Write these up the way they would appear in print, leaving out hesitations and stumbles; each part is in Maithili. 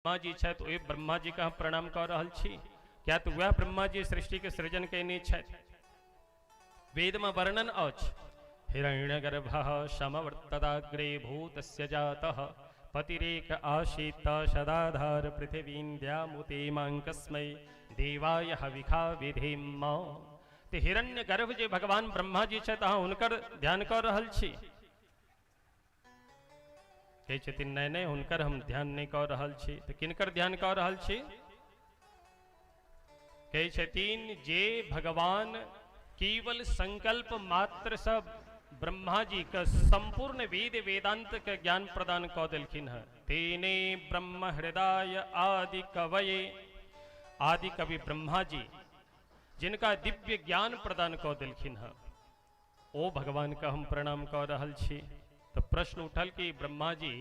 ब्रह्मा जी छथि, ओहि ब्रह्मा जी के हम प्रणाम कऽ रहल छी, किया तऽ वएह ब्रह्मा जी सृष्टि के सृजन कयने छथि। वेद में वर्णन अछि, हिरण्यगर्भः समवर्तदाग्रे भूतस्य जातः पतिरेक आसीत सदाधार पृथिवीं द्यामुतेमां कस्मै देवाय हविखा विधेम। तऽ हिरण्यगर्भ जे भगवान ब्रह्मा जी छथि, अहाँ हुनकर ध्यान कऽ रहल छी? कहै छथिन नहि नहि, हुनकर हम ध्यान नहि कऽ रहल छी। तऽ किनकर ध्यान कऽ रहल छी? कहै छथिन जे भगवान केवल संकल्प मात्र सँ ब्रह्मा जी के संपूर्ण वेद वेदांत के ज्ञान प्रदान कऽ देलखिन हँ। तेने ब्रह्म हृदय आदि कवये, आदि कवि ब्रह्मा जी जिनका दिव्य ज्ञान प्रदान कऽ देलखिन हँ, ओ भगवान के हम प्रणाम कऽ रहल छी। तऽ प्रश्न उठल कि ब्रह्मा जी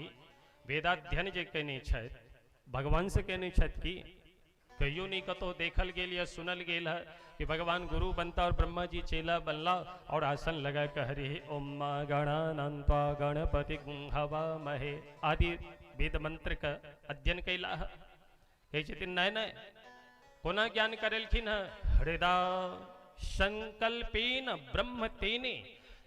वेदाध्ययन जे कयने छथि, भगवान से कयने छथि कि? कहियो नहीं कतौ देखल गेल या सुनल गेल है कि भगवान गुरु बनता और ब्रह्मा जी चेला बनला और आसन लगा के हरि ओम गणानंत्वा गणपति हवामहे आदि वेद मंत्र के अध्ययन कैला है। कहै छथिन नहि नहि, कोना ज्ञान करेलखिन हँ? हृदय संकल्पेन ब्रह्म तेने,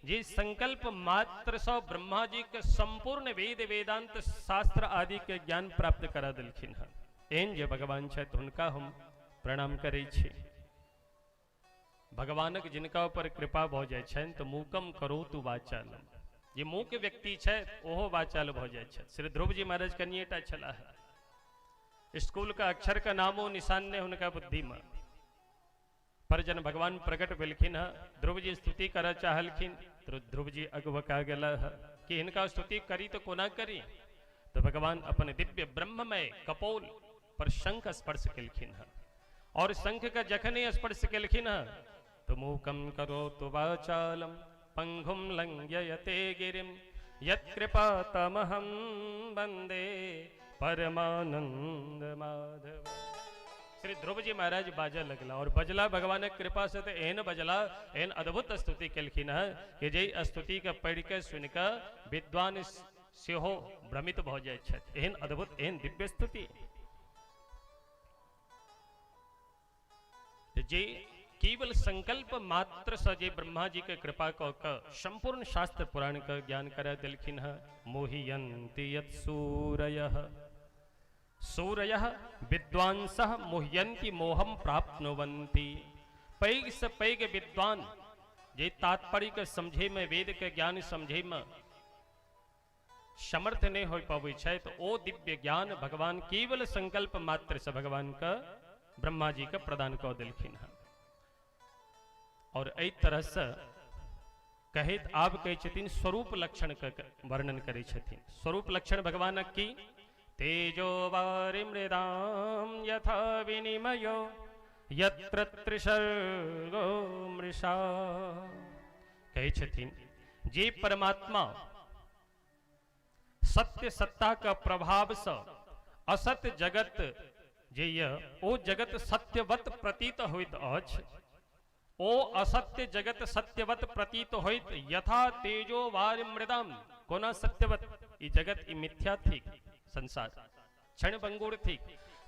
जे संकल्प मात्र सँ ब्रह्मा जी के संपूर्ण वेद वेदांत शास्त्र आदि के ज्ञान प्राप्त करा देलखिन हँ, एहन जे भगवान छथि हुनका हम प्रणाम करै छी। भगवानक जिनका ऊपर कृपा भऽ जाइ छनि तऽ मूकम करोतु वाचालम, जे मूक व्यक्ति छथि ओहो वाचाल भऽ जाइ छथि। श्री ध्रुव जी महाराज कनिएटा छलाह, स्कूल के अक्षर के नामो निशान नहि हुनका बुद्धि में, पर जन भगवान प्रकट भेलखिन हँ, ध्रुव जी स्तुति करऽ चाहलखिन तो ध्रुव जी अगवका गेला हँ कि हिनका स्तुति करी तो कोना करी। तो भगवान अपन दिव्य ब्रह्ममय कपोल पर शंख स्पर्श केलखिन हँ, और शंख के जखने स्पर्श केलखिन हँ तो मूकम करोतु वाचालम पंगुम लंघयते गिरिम यत्कृपा तमहं वंदे परमानंद माधव। श्री ध्रुव जी महाराज बाजऽ लगला और बजला भगवानक कृपा से तऽ एहन बजला, एहन अद्भुत स्तुति केलखिन हँ कि जाहि स्तुति के पढ़ि के सुनि के विद्वान सेहो भ्रमित भऽ जाइत छथि। एहन अद्भुत, एहन दिव्य स्तुति जे केवल संकल्प मात्र से जे ब्रह्मा जी के कृपा कऽ के संपूर्ण शास्त्र पुराण के ज्ञान करा देलखिन हँ। मोहियन्ति यत् सूरयः, सूरयः विद्वांसः मोह्यन्ति मोहम प्राप्नुवन्ति। पैघ से पैघ विद्वान जे तात्पर्य के समझे में, वेद के ज्ञान समझे में समर्थ नहीं हो पाबै छथि, ओ दिव्य ज्ञान भगवान केवल संकल्प मात्र से भगवान के ब्रह्मा जी के प्रदान कऽ देलखिन हँ। और एहि तरह से कहैत आब कहै छथिन स्वरूप लक्षण के वर्णन करै छथिन। स्वरूप लक्षण भगवानक की? तेजो वारि मृदां यथा विनिमयो यत्र त्रिसर्गो मृषा। कहै छथिन जे परमात्मा सत्य सत्ता के प्रभाव से असत जगत जे य ओ जगत सत्यवत प्रतीत होइत अछि, ओ असत्य जगत सत्यवत प्रतीत होइत यथा तेजो वारि मृदाम। कोना सत्यवत? ई जगत ई मिथ्या थिक, संसार क्षणभंगुर थिक,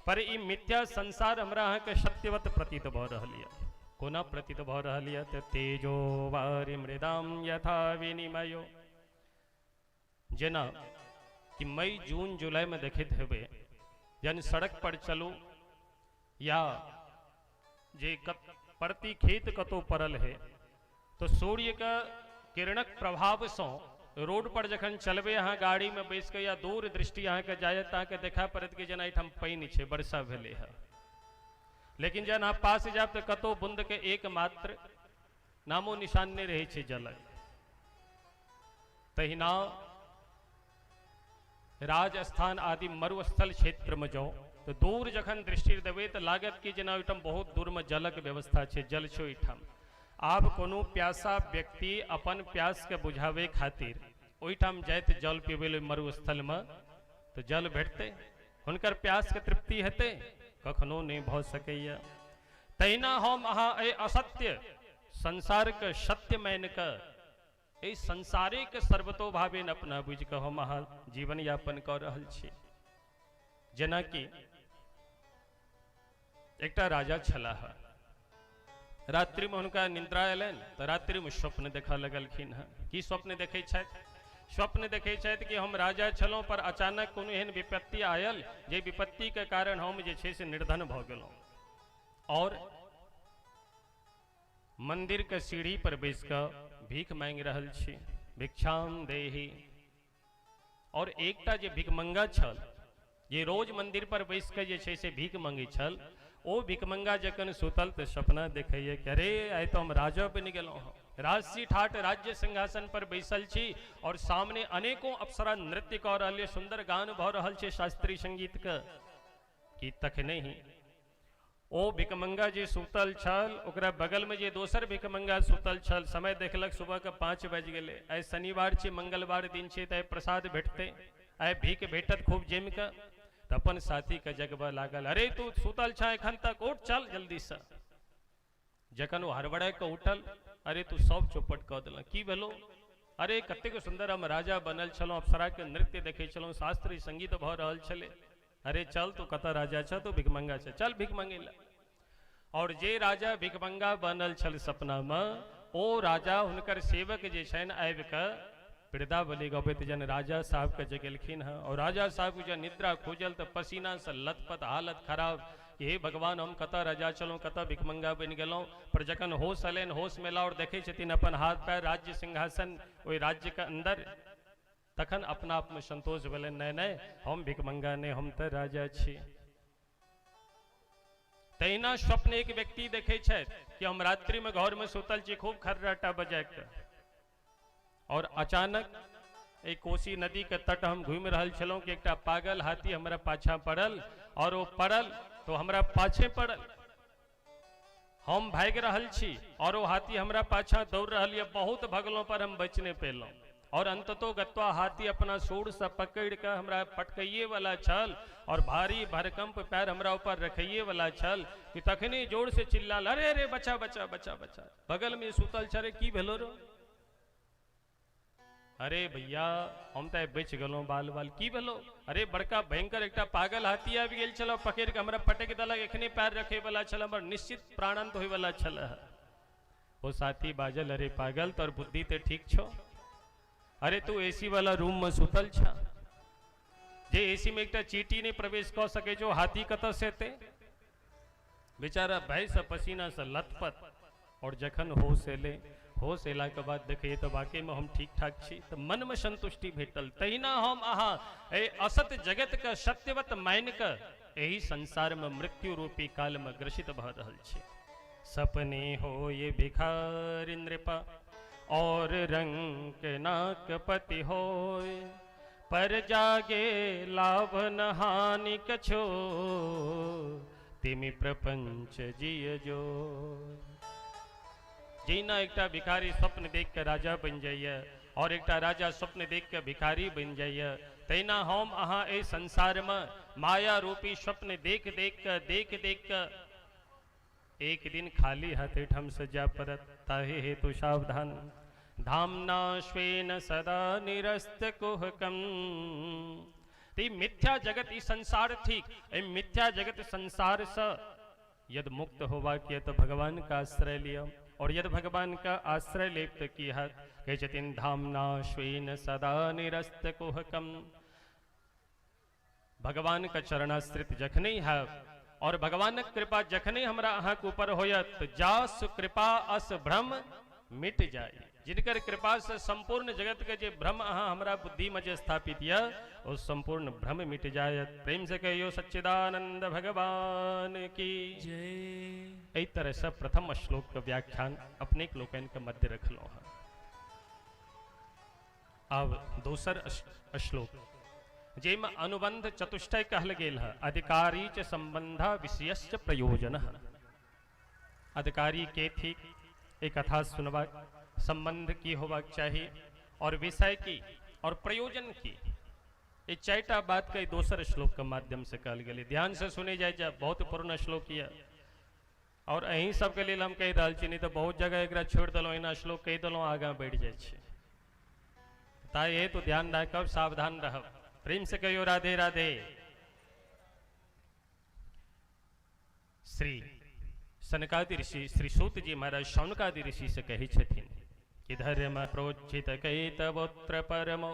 पर ई मिथ्या संसार हमरा अहाँके सत्यवत प्रतीत भऽ रहल यऽ। कोना प्रतीत भऽ रहल यऽ? तऽ तेजो वारि मृदाम यथा विनिमयो, जेना कि मई जून जुलाई में देखैत हेबै, यानी सड़क पर चलू या जे परती खेत कतौ पड़ल है तो सूर्य के किरणक प्रभाव सँ रोड पर जखन चलबै अहाँ गाड़ी में बैस के या दूर दृष्टि अहाँके जायत तऽ अहाँके देखा पड़त कि जेना एहिठाम पानि छै, वर्षा भेलै हँ। लेकिन जहन अहाँ पास जायब तऽ कतौ बूंद के एकमात्र नामो निशान नहि रहै छै जलक। तहिना राजस्थान आदि मरुस्थल क्षेत्र में जाओ तो दूर जखन दृष्टि देबै तऽ लागत कि जेना ओहिठाम बहुत दूर में जलक व्यवस्था छै, जल छै ओहिठाम। आब कोनो प्यासा व्यक्ति अपन प्यास के बुझाबै खातिर ओहिठाम जाइत जल पीबै लए मरुस्थल में तऽ जल भेटतै, हुनकर प्यास के तृप्ति हेतै? कखनो नहि भऽ सकैए। तहिना हम अहाँ एहि असत्य संसार के सत्य मानि कऽ एहि संसारे के सर्वतोभावेन अपना बुझि कऽ हम अहाँ जीवन यापन कऽ रहल छी। जेनाकि एकटा राजा छलाह, रात्रिमे हुनका निद्रा अयलनि तऽ रात्रिमे स्वप्न देखऽ लगलखिन हँ। की स्वप्न देखै छथि? स्वप्न देखै छथि कि हम राजा छलहुँ, पर अचानक कोनो एहन विपत्ति आयल जे विपत्तिके कारण हम जे छै से निर्धन भऽ गेलहुँ और मंदिरके सीढ़ी पर बैस कऽ भीख मांगि रहल छी, भिक्षाम देही। और एकटा जे भिखमंगा छल, जे रोज मंदिर पर बैस कऽ जे छै से भीख मंगै छल, ओ भिखमंगा जखन सुतल तऽ सपना देखैए कि अरे आइ तऽ हम राजा बनि गेलहुँ हँ, राजसी ठाठ राज्य सिंहासन पर बैसल छी और सामने अनेकों अप्सरा नृत्य कऽ रहल यऽ, सुन्दर गान भऽ रहल छै शास्त्रीय संगीतके। कि तखने ही ओ भिखमंगा जे सुतल छल, ओकरा बगलमे जे दोसर भिखमंगा सुतल छल, समय देखलक सुबहके 5 बाजि गेलै, आइ शनिवार छै, मंगलवार दिन छै, तऽ आइ प्रसाद भेटतै, आइ भीख भेटत खूब जमि कऽ। तऽ अपन साथीके जगबऽ लागल, अरे तू सुतल छह एखन तक, उठ चल जल्दीसँ। जखन ओ हड़बड़ा कऽ उठल, अरे तू सब चौपट कऽ देलक, की भेलो? अरे कतेक सुन्दर हम राजा बनल छलहुँ, अप्सराके नृत्य देखै छलहुँ, शास्त्रीय संगीत भऽ रहल छलै। अरे चल, तू कतऽ राजा छ, तू भिखमंगा छ, चल भीख मंगे ला। और जे राजा भिखमंगा बनल छल सपनामे, ओ राजा हुनकर सेवक जे छनि आबि कऽ वृद्धावली गबैत जन राजा साहबके जगेलखिन हँ। और राजा साहबके जब निद्रा खुजल तऽ पसीनासँ लथपथ, हालत खराब, हे भगवान हम कतऽ राजा छलहुँ, कतऽ भिखमंगा बनि गेलहुँ। पर जखन होश एलनि, होश मेला और देखै छथिन अपन हाथ पैर राज्य सिंहासन ओहि राज्यके अन्दर, तखन अपना आपमे संतोष भेलनि, नहि नहि हम भिखमंगा नहि, हम तऽ राजा छी। तहिना स्वप्न एक व्यक्ति देखै छथि कि हम रात्रिमे घरमे सुतल छी, खूब खर्राटा बजाय कऽ, और अचानक एक कोसी नदी के तट हम घूमि रहल छलहुँ कि एकटा पागल हाथी हमरा पाछा पड़ल, और ओ पड़ल तो हमरा पाछे पड़ल, हम भागि रहल छी और ओ हाथी हमरा पाछा दौड़ रहल यऽ, बहुत भगलहुँ पर हम बचि नहि पेलहुँ, और अंततो गत्वा हाथी अपना सूढ़ से पकड़ कऽ हमरा पटकैए वाला छल और भारी भरकंप पैर हमरा ऊपर रखैए वाला छल कि तखने जोर से चिल्लाल, अरे अरे बचा बचा बचा बचा। बगल में सुतल छल, अरे की भेलो रो? अरे भैया हम तऽ बचि गेलहुँ बाल बाल, की भेलो? अरे बड़का भयंकर एकटा पागल हाथी आबि गेल छल, पकड़ि कऽ हमरा पटकि देलक, एखने पैर रखे वाला छल, हमर निश्चित प्राणांत होय वाला छल। ओ साथी बाजल, अरे पागल तोर बुद्धि तऽ ठीक छौ, अरे तू एसी वाला रूम में सुतल छ, जे एसी में एकटा चींटी नहीं प्रवेश कऽ सकै छौ, हाथी कतऽ से एतै? बेचारा भय से पसीना से लथपथ। और जखन होश एलै, होश एला के बाद देखिए तऽ वाकई में हम ठीक ठाक छी, तऽ मन में संतुष्टि भेटल। तहिना हम अहाँ एहि असत जगत के सत्यवत मान कऽ एहि संसार में मृत्यु रूपी काल में ग्रसित भऽ रहल छी। सपने होए भिखारी नृपा और रंग नाकपति होए, पर जागे लाभ न हानि कछो, तिमि प्रपंच जिय जो। जहिना एकटा भिखारी स्वप्न देख के राजा बनि जाइए और एकटा राजा स्वप्न देख के भिखारी बनि जाइए, तहिना हम अहाँ एहि संसार में माया रूपी स्वप्न देख देख के देख देख के एक दिन खाली हाथ एहिठाम से जाय पड़त। ताहि हेतु सावधान। धामना स्वेन सदा निरस्त कुहकम। ई मिथ्या जगत, ई संसार ठीक, एहि मिथ्या जगत संसार से यदि मुक्त होबाक यऽ तऽ भगवान का आश्रय लिअ, और यदि भगवान का आश्रय लेब तऽ की हैत? कहै छथिन धामना स्वेन सदा निरस्त कुहकम। भगवान के चरणाश्रित जखने हैब और भगवानक कृपा जखने हमरा अहाँके ऊपर होयत, जास कृपा अस भ्रम मिट जाय। जिनकर कृपा से संपूर्ण जगत के जे भ्रम अहाँ हमरा बुद्धि में जे स्थापित यऽ, ओ संपूर्ण भ्रम मिट जायत। प्रेम से कहियो सच्चिदानंद भगवान की जय। एहि तरह से प्रथम श्लोक के व्याख्यान अपने लोकनि के मध्य रखलहुँ हँ। अब दोसर श्लोक जाहिमे अनुबंध चतुष्टय कहल गेल है, अधिकारी च संबंध विषयश्च प्रयोजन। अधिकारी के थी एक कथा सुनबाक, संबंध की होबाक चाही और विषय की और प्रयोजन की, ये चारिटा बात के दोसर श्लोक के माध्यम से कहल गेलै। ध्यान से सुने जाय जा, बहुत पूर्ण श्लोक यऽ और अहीं सबके लेल हम कहि रहल छी, नहीं तऽ बहुत जगह एकरा छोड़ि देलहुँ, एना श्लोक कहि देलहुँ आगाँ बढ़ि जाइ छी। ताहि हेतु ध्यान राखब, सावधान रहब। प्रेम से कहियो राधे राधे। श्री सनकादि ऋषि श्री सूत जी महाराज शौनकादि ऋषि से कहै छथिन कि धर्म प्रोज्झित कैतवोत्र परमो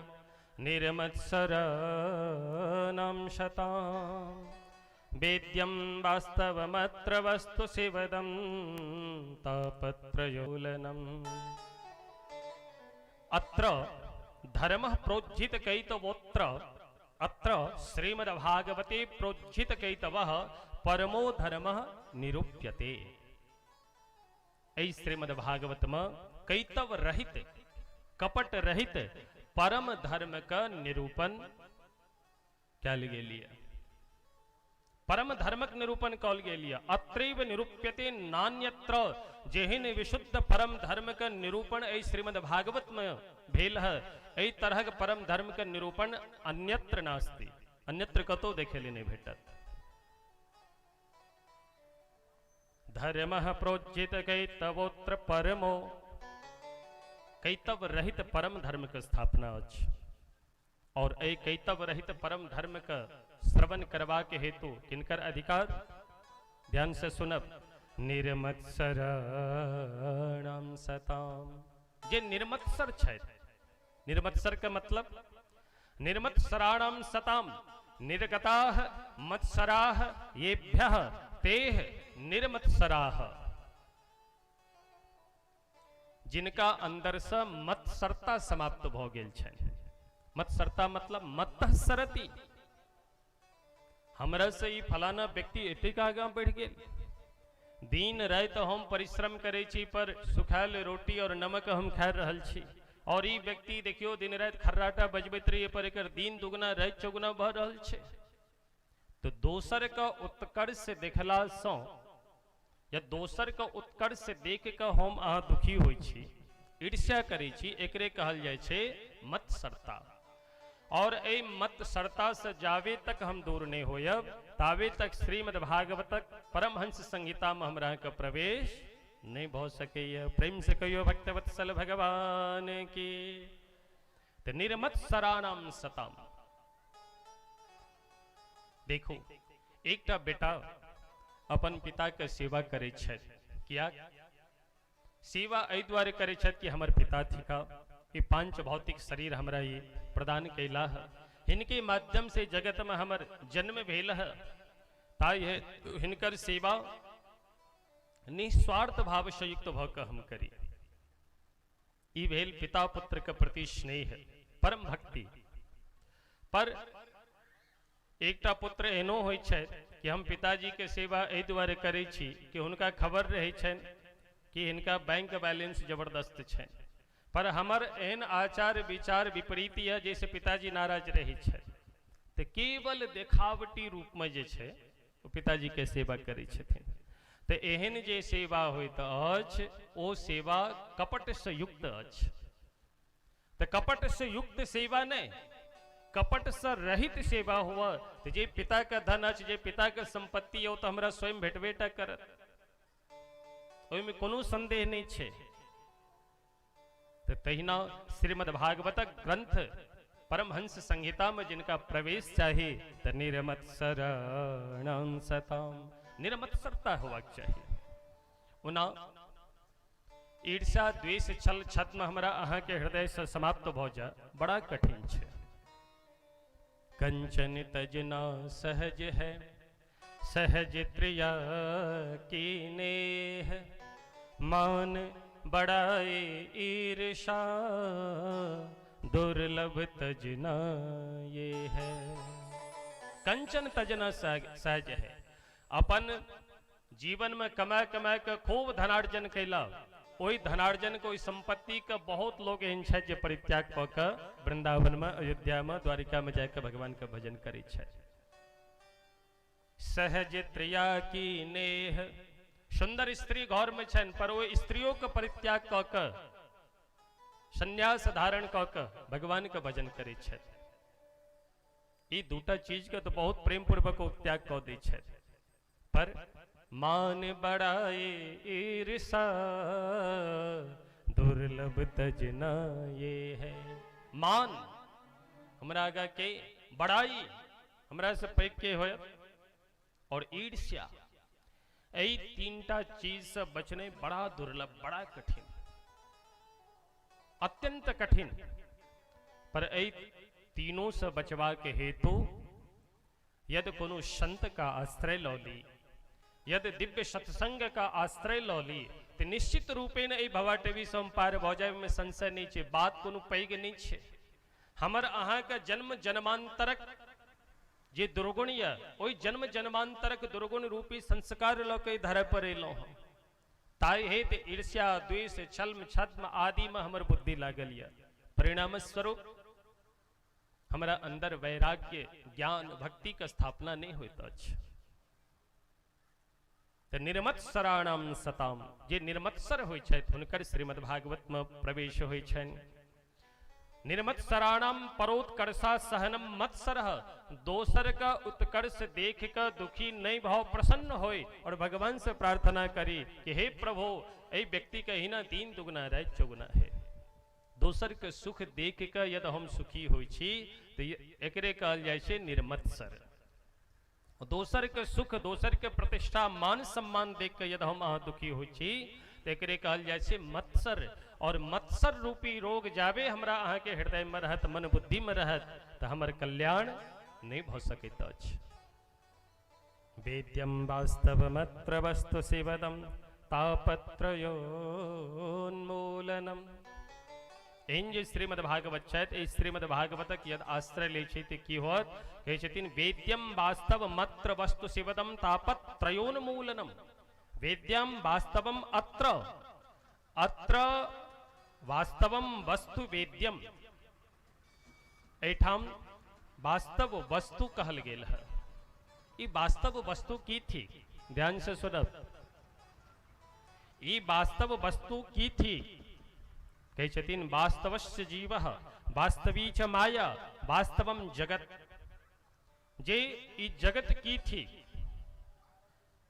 निर्मत्सराणां शतां वेद्यं वास्तवमत्र वस्तु शिवदं तापत्रयोलनम्। अत्र धर्मः प्रोज्झित कैतवोत्र, अत्र श्रीमद्भागवते प्रोज्झित कैतवः परमो धर्मः निरूप्यते। एहि श्रीमद्भागवत में कैतव रहित कपट रहित परम धर्म का निरूपण कयल गेल यऽ। परम धर्मक निरूपण कयल गेल यऽ। अत्रैव निरूप्यते नान्यत्र, जेहन विशुद्ध परम धर्म के निरूपण एहि श्रीमद्भागवत में भेल है, एहि तरहक परम धर्म के निरूपण अन्यत्र नास्ति, अन्यत्र कतौ देखे ले नहीं भेटत। धर्मः प्रोज्झित कैतवोत्र परमो, कैतव रहित परम धर्म के स्थापना अछि। और एहि कैतव रहित परम धर्म के श्रवण करबा के हेतु किनकर अधिकार? ध्यान से सुनब। निर्मत्सराणां सताम, जे निर्मत्सर छथि, निर्मत्सर के मतलब निर्मत्सराणां सताम निर्गताः मत्सराः येभ्यः तेह निर्मत्सराः, जिनका अंदर से मत्सरता समाप्त भ गेल छनि। मत्सरता मतलब मत्तः सरति, हमरा से ई फलाना व्यक्ति एतेक आगाँ बढ़ि गेल, दिन राति हम परिश्रम करै छी पर सुखायल रोटी और नमक हम खा रहल छी, और ई व्यक्ति देखियो दिन राति खर्राटा बजबैत रहिए पर एकर दिन दुगुना राति चौगुना भऽ रहल छै। तो दोसर के उत्कर्ष देखला सँ या दोसर के उत्कर्ष देख के हम अहाँ दुखी होइ छी, ईर्ष्या करै छी, एकरे कहल जाइ छै मत्सरता। और एहि मत्सरता से जावे तक हम दूर नहीं होयब तावे तक श्रीमद्भागवतक परमहंस संहिता में हमरा के प्रवेश नहीं भऽ सकैए। प्रेम से कहियो भक्तवत्सल भगवान की। तो निर्मत्सराणाम सताम, देखो एकटा बेटा अपन पिता के सेवा करै छथि, किया सेवा एहि दुआरे करै छथि कि हमर पिता थिका, ई पांच भौतिक शरीर हमरा ई प्रदान कैला है, हिनके माध्यम से जगत में हमर जन्म भेल है, ताहि हिनकर सेवा निस्वार्थ भाव से युक्त भऽ कऽ हम करी। ई भेल पिता पुत्र के प्रति स्नेह परम भक्ति। पर एकटा पुत्र एहनो होइ छै कि हम पिताजी के सेवा एहि दुआरे करै छी कि हुनका खबर रहै छनि कि हिनका बैंक बैलेंस जबरदस्त छनि, पर हमर एहन आचार विचार विपरीत यऽ जाहिसँ पिताजी नाराज रहै छथि, तऽ केवल देखावटी रूपमे जे छै ओ पिताजी के सेवा करै छथिन। तऽ एहन जे सेवा होइत अछि ओ सेवा कपटसँ युक्त अछि। तऽ कपटसँ युक्त सेवा नहि, कपटसँ रहित सेवा हुआ। तऽ जे पिताके धन अछि, जे पिताके संपत्ति ओ तऽ हमरा स्वयं भेटबे टा करत, ओहिमे कोनो संदेह नहि छै। तऽ तहिना श्रीमद्भागवतक ग्रंथ परमहंस संहिता में जिनका प्रवेश चाही तऽ निर्मत्सराणां सताम, निर्मत्सरता होबाक चाही। ओना ईर्ष्या द्वेष छल छद्म हमरा अहाँके हृदय से समाप्त भऽ जाय बड़ा कठिन छै। कंचन तजना सहज है सहज त्रिया की नेह, मान बढ़ाए ईर्षा दुर्लभ तजना ये है। कंचन तजना सहज है। अपन जीवन में कमा कमा के खूब धनार्जन कैला, ओहि धनार्जन के ओहि संपत्ति के बहुत लोग एहन छथि जे परित्याग कऽ के वृंदावन में, अयोध्या में, द्वारिका में जाके भगवान के भजन करै छथि। सहज त्रिया की नेह, सुंदर स्त्री घर में छनि पर ओहि स्त्रियों के परित्याग कऽ के संन्यास धारण कऽ के भगवान के भजन करै छथि। ई दूटा चीज के तो बहुत प्रेम पूर्वक ओ त्याग कऽ दै छथि, पर मान बढ़ाए ईर्षा दुर्लभ तजना ये है। मान हमरा आगा के बड़ाई, हमरा से पैघ के होयत, और ईर्ष्या। एहि तीनटा चीजसँ बचनाइ बड़ा दुर्लभ, बड़ा कठिन, अत्यंत कठिन। पर एहि तीनों से बचबाक हेतु यदि कोनो संत का आश्रय लऽ ली, यदि दिव्य सत्संग का आश्रय लऽ ली, तऽ निश्चित रूपेण एहि भवाटवी से हम पार भऽ जायब, मे संशय नहि छै। बात कोनो पैघ नहि छै। हमर अहाँके जन्म जन्मांतरक जे दुर्गुण यऽ, ओहि जन्म जन्मांतरक दुर्गुण रूपी संस्कार लऽ के धरे पर एलहुँ हँ। ताहि हेतु ईर्ष्या, द्वेष, छल्म, छद्म आदि में हमर बुद्धि लागल यऽ। परिणाम स्वरूप हमरा अंदर वैराग्य, ज्ञान, भक्ति के स्थापना नहि होइत अछि। तऽ निर्मत्सराणाम सताम, जे निर्मत्सर होइ छथि हुनकर श्रीमद् भागवत में प्रवेश होइ छनि। निर्मत्सराणाम परोत्कर्षा सहनम मत्सर, दोसर का उत्कर्ष देख कर दुखी नहीं भाव प्रसन्न होय और भगवान से प्रार्थना करी कि हे प्रभु, एहि व्यक्ति के हिना दिन दुगुना राति चौगुना है। दोसर के सुख देख के यदि हम सुखी होइ छी तऽ एकरे कहल जाइ छै निर्मत्सर। दोसर के सुख, दोसर के प्रतिष्ठा, मान सम्मान देख के यदि हम अहाँ दुखी होइ छी तऽ एकरे कहल जाइ छै मत्सर। और मत्सर रूपी रोग जाबे हमरा अहाँके हृदय में रहत, मन बुद्धि में रहत, तऽ हमर कल्याण नहि भऽ सकैत अछि। वेद्यम वास्तवमत्र वस्तु शिवदम तापत्रयोन्मूलनम। एहन जे श्रीमद् भागवत छथि, एहि श्रीमद् भागवतक यदि आश्रय लै छै तऽ की होत? कहै छथिन वेद्यम वास्तव मत्र वस्तु शिवदम तापत्रयोन्मूलनम। वेद्यम वास्तवम अत्र, अत्र वास्तवम वस्तु वेद्यम, एहिठाम वास्तव वस्तु कहल गेल है। ई वास्तव वस्तु की थी? ध्यान से सुनब। ई वास्तव वस्तु की थी? कहै छथिन वास्तवस्य जीवः वास्तवी च माया वास्तवम जगत। जे ई जगत की थी,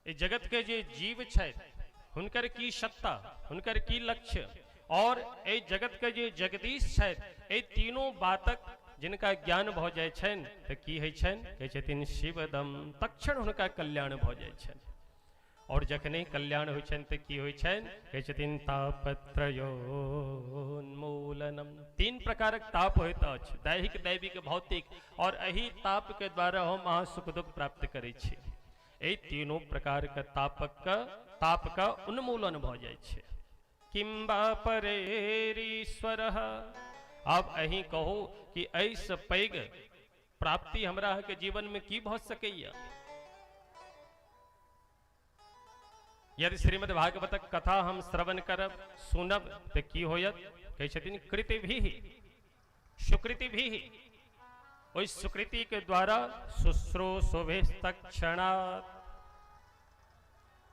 ई जगत के जे जीव छथि हुनकर की सत्ता, हुनकर की लक्ष्य, और एहि जगत के जे जगदीश छथि, एहि तीनों बातक जिनका ज्ञान भऽ जाइ छनि तऽ की होइ छनि? कहै छथिन शिवदम, तक्षण हुनका कल्याण भऽ जाइ छनि। और जखने कल्याण होइ छनि तऽ की होइ छनि? कहै छथिन तापत्रयोन्मूलनम। तीन प्रकारक ताप होइत अछि, दैहिक, दैविक, भौतिक, और एहि ताप के द्वारा हम अहाँ सुख दुख प्राप्त करै छी। एहि तीनों प्रकार के ताप का उन्मूलन भऽ जाइ छै। किम्बा परेरीश्वर, आब अहीं कहू कि एहिसँ पैघ प्राप्ति हमरा अहाँके जीवन में की भऽ सकैया? यदि श्रीमद् भागवतक कथा हम श्रवण करब, सुनब, तऽ की होयत? कहै छथिन कृति भी सुकृति भी, ओहि सुकृति के द्वारा शुश्रूषुभिस्तक्षणात्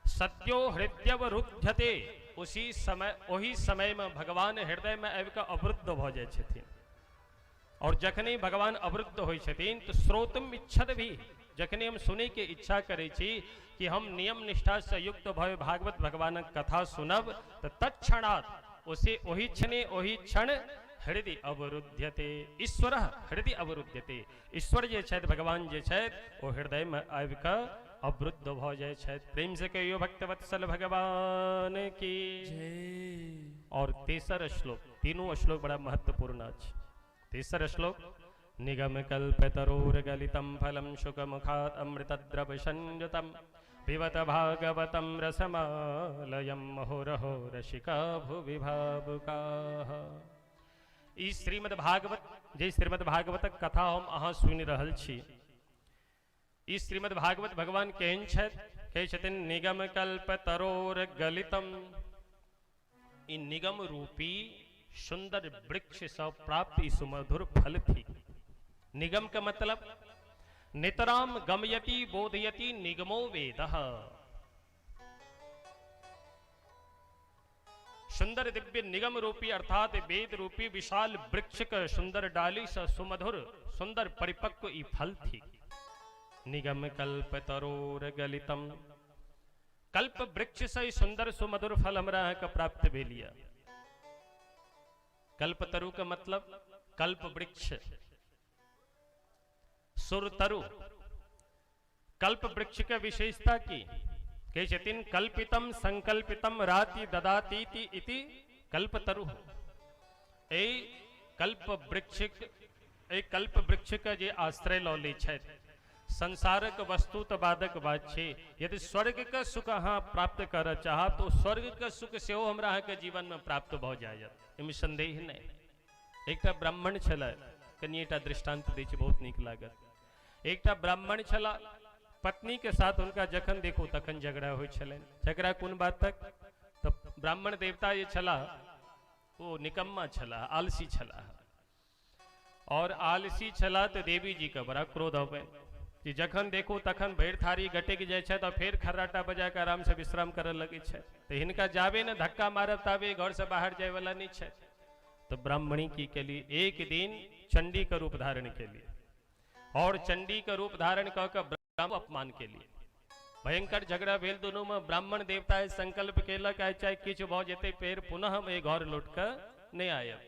सद्यो हृदयवरुध्यते, उसी समय, ओही समय में भगवान हृदय में आबि कऽ अवरुद्ध भऽ जाइ छथिन। और जखने भगवान अवरुद्ध होइ छथिन तऽ श्रोतुम इच्छद भी, जखने हम सुनै के इच्छा करै छी कि हम नियम निष्ठा से युक्त भय भागवत भगवानक कथा सुनब, तऽ तत्क्षणात् उसे ओही क्षणे ओही क्षण हृदय अवरुध्यते ईश्वर, हृदय अवरुध्यते ईश्वर जे छथि, भगवान जे छथि, ओ हृदय में आबि कऽ अवरुद्ध भऽ जाइ छथि। प्रेम से कहियो भक्तवत्सल भगवान की जय। और तेसर श्लोक, तीनों श्लोक बड़ा महत्वपूर्ण अछि। तेसर श्लोक निगम कल्पतरोर्गलितं फलं शुकमुखात् अमृतद्रवसंयुतं पिबत भागवतं रसमालयं मुहुरहो रसिका भुवि भावुकाः। ई श्रीमद् भागवत, जे श्रीमद् भागवतक कथा हम अहाँ सुनि रहल छी, ई श्रीमद् भागवत भगवान केहन छथि? कहै छथिन निगम कल्प तरोर गलितम। ई निगम रूपी सुंदर वृक्ष से प्राप्त ई सुमधुर फल थी। निगम के मतलब नितराम गमयति बोधयति निगमो वेदः। सुंदर दिव्य निगम रूपी अर्थात वेद रूपी विशाल वृक्ष के सुंदर डाली से सुमधुर सुंदर परिपक्व ई फल थी। निगम कल्प तरोर गलितम, कल्प वृक्ष से ई सुंदर सुमधुर फल हमरा अहाँके प्राप्त भेल यऽ। कल्पतरु के मतलब कल्प वृक्ष, सुरतरु। कल्प वृक्ष के विशेषता की? कहै छथिन कल्पितम संकल्पितम राति ददातीति इति कल्पतरु। एहि कल्प वृक्ष, एहि कल्प वृक्षके जे आश्रय लऽ लै छथि, संसारक वस्तु तऽ बादक बात छै, यदि स्वर्गके सुख अहाँ प्राप्त करऽ चाहब तऽ स्वर्गके सुख सेहो हमरा अहाँके जीवनमे प्राप्त भऽ जायत, एहिमे संदेह नहि। एकटा ब्राह्मण छलै, कनि एकटा दृष्टांत दै छी, बहुत नीक लागत। एकटा ब्राह्मण छला, पत्नी के साथ हुनका जखन देखू तखन झगड़ा होइ छलनि। झगड़ा कोन बातक? तऽ ब्राह्मण देवता जे छलाह ओ निकम्मा छलाह, आलसी छलाह, और आलसी छलाह तऽ देवी जी के बड़ा क्रोध अबनि कि जखन देखू तखन भरि थारी गटकि जाइ छथि और फेर खर्राटा बजा कऽ आरामसँ विश्राम करऽ लगै छथि, तऽ हिनका जाबे ने धक्का मारब ताबे घरसँ बाहर जायवला नहि छथि। तऽ ब्राह्मणी की केली, एक दिन चंडी के रूप धारण केली और चंडी के रूप धारण कऽ कऽ ब्राह्मण अपमान केली। भयंकर झगड़ा भेल दुनू में। ब्राह्मण देवता संकल्प केलक आइ चाहे किछु भऽ जेतै फेर पुनः हम एहि घर लौट कऽ नहि आयब।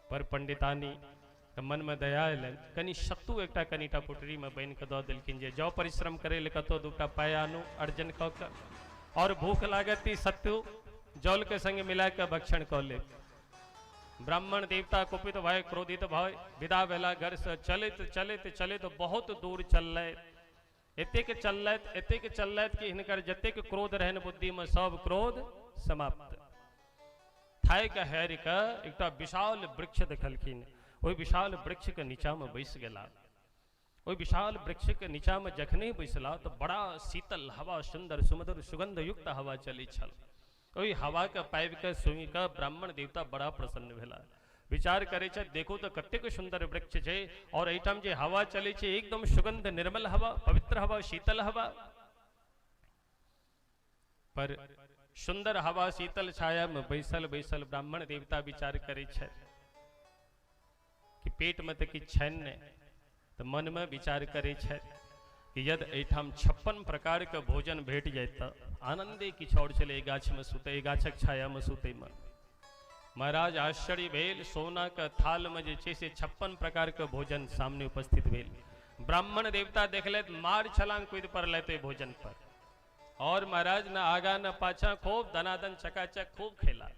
पर पंडितानी तऽ मनमे दया एलनि, कनि सत्तू एकटा कनिटा पोटरीमे बान्हि कऽ दऽ देलखिन जे जाउ परिश्रम करै लए कतहु दूटा पाइ आनू अर्जन कऽ कऽ, और भूख लागत ई सत्तू जलके संग मिला कऽ भक्षण कऽ लेब। ब्राह्मण देवता कुपित भय क्रोधित भय विदा भेला घरसँ। चलैत चलैत चलैत बहुत दूर चललथि, एतेक चललथि एतेक चललथि कि हिनकर जतेक क्रोध रहनि बुद्धिमे सब क्रोध समाप्त। थाकि हारि कऽ एकटा विशाल वृक्ष देखलखिन, ओहि विशाल वृक्षके नीचाँमे बैस गेला। ओहि विशाल वृक्षके नीचाँमे जखने बैसला तऽ बड़ा शीतल हवा, सुन्दर सुमधुर सुगंध युक्त हवा चलै छल। ओहि हवाके पाबि कऽ सुनि कऽ ब्राह्मण देवता बड़ा प्रसन्न भेला। विचार करै छथि देखू तऽ कतेक सुन्दर वृक्ष छै और एहिठाम जे हवा चलै छै एकदम सुगंध निर्मल हवा, पवित्र हवा, शीतल हवा। पर सुन्दर हवा शीतल छाया में बैसल बैसल ब्राह्मण देवता विचार करै छथि कि पेट में तऽ किछु छनि नहि, तऽ मन में विचार करै छथि कि यदि एहिठाम 56 प्रकार के भोजन भेट जाय तऽ आनंदे किछु और छलै एहि गाछमे सुतै, एहि गाछक छायामे सुतैमे। महाराज आश्चर्य भेल, सोना के थाल में जे छै से 56 प्रकार के भोजन सामने उपस्थित भेल। ब्राह्मण देवता देखलथि, मार छलांग कूदि पड़लथि ओहि भोजन पर, और महाराज न आगा न पाछा, खूब धनाधन चकाचक खूब खेला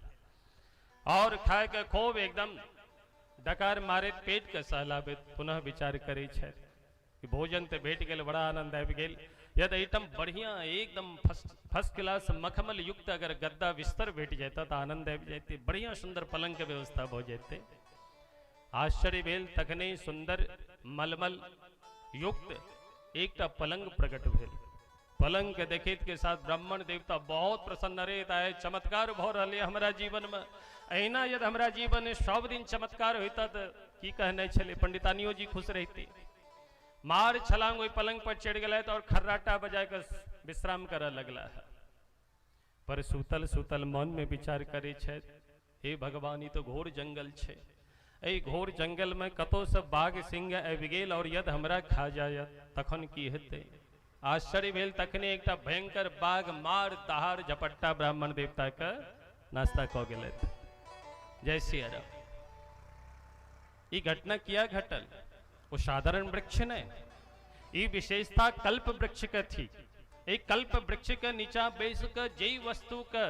और खाए के खूब एकदम डकार मारैत पेट के सहलाबैत पुनः विचार करै छथि कि भोजन तऽ भेट गेल, बड़ा आनंद आबि गेल, यदि एहिठाम बढ़िया एकदम फर्स्ट क्लास मखमल युक्त अगर गद्दा बिस्तर भेट जाता तऽ आनंद आबि जैते, बढ़िया सुंदर पलंग के व्यवस्था भऽ जैते। आश्चर्य भेल, तखने सुंदर मलमल युक्त एकटा पलंग प्रकट भेल। पलंग के देखैत के साथ ब्राह्मण देवता बहुत प्रसन्न रहे, आए चमत्कार भऽ रहल है हमरा जीवन में, अहिना यदि हमरा जीवन में सब दिन चमत्कार होता तऽ की कहने छलै, पंडितानियो जी खुश रहती। मार छलांग ओहि पलंग पर चढ़ि गेलथि और खर्राटा बजा कऽ विश्राम करऽ लगला। पर सुतल सुतल मन में विचार करै छथि, हे भगवान ई तऽ घोर जंगल छै, एहि घोर जंगल में कतौ से बाघ सिंह आबि गेल और यदि हमरा खा जायत तखन की हेतै। आश्चर्य भेल, तखने एकटा भयंकर बाघ मार दहाड़ झपट्टा ब्राह्मण देवता के नाश्ता कऽ गेलथि। जय सिया राम। ई घटना किया घटल? ओ साधारण वृक्ष नहीं, ई विशेषता कल्प वृक्ष के थी। एक कल्प वृक्ष के नीचा बैस के जे वस्तु के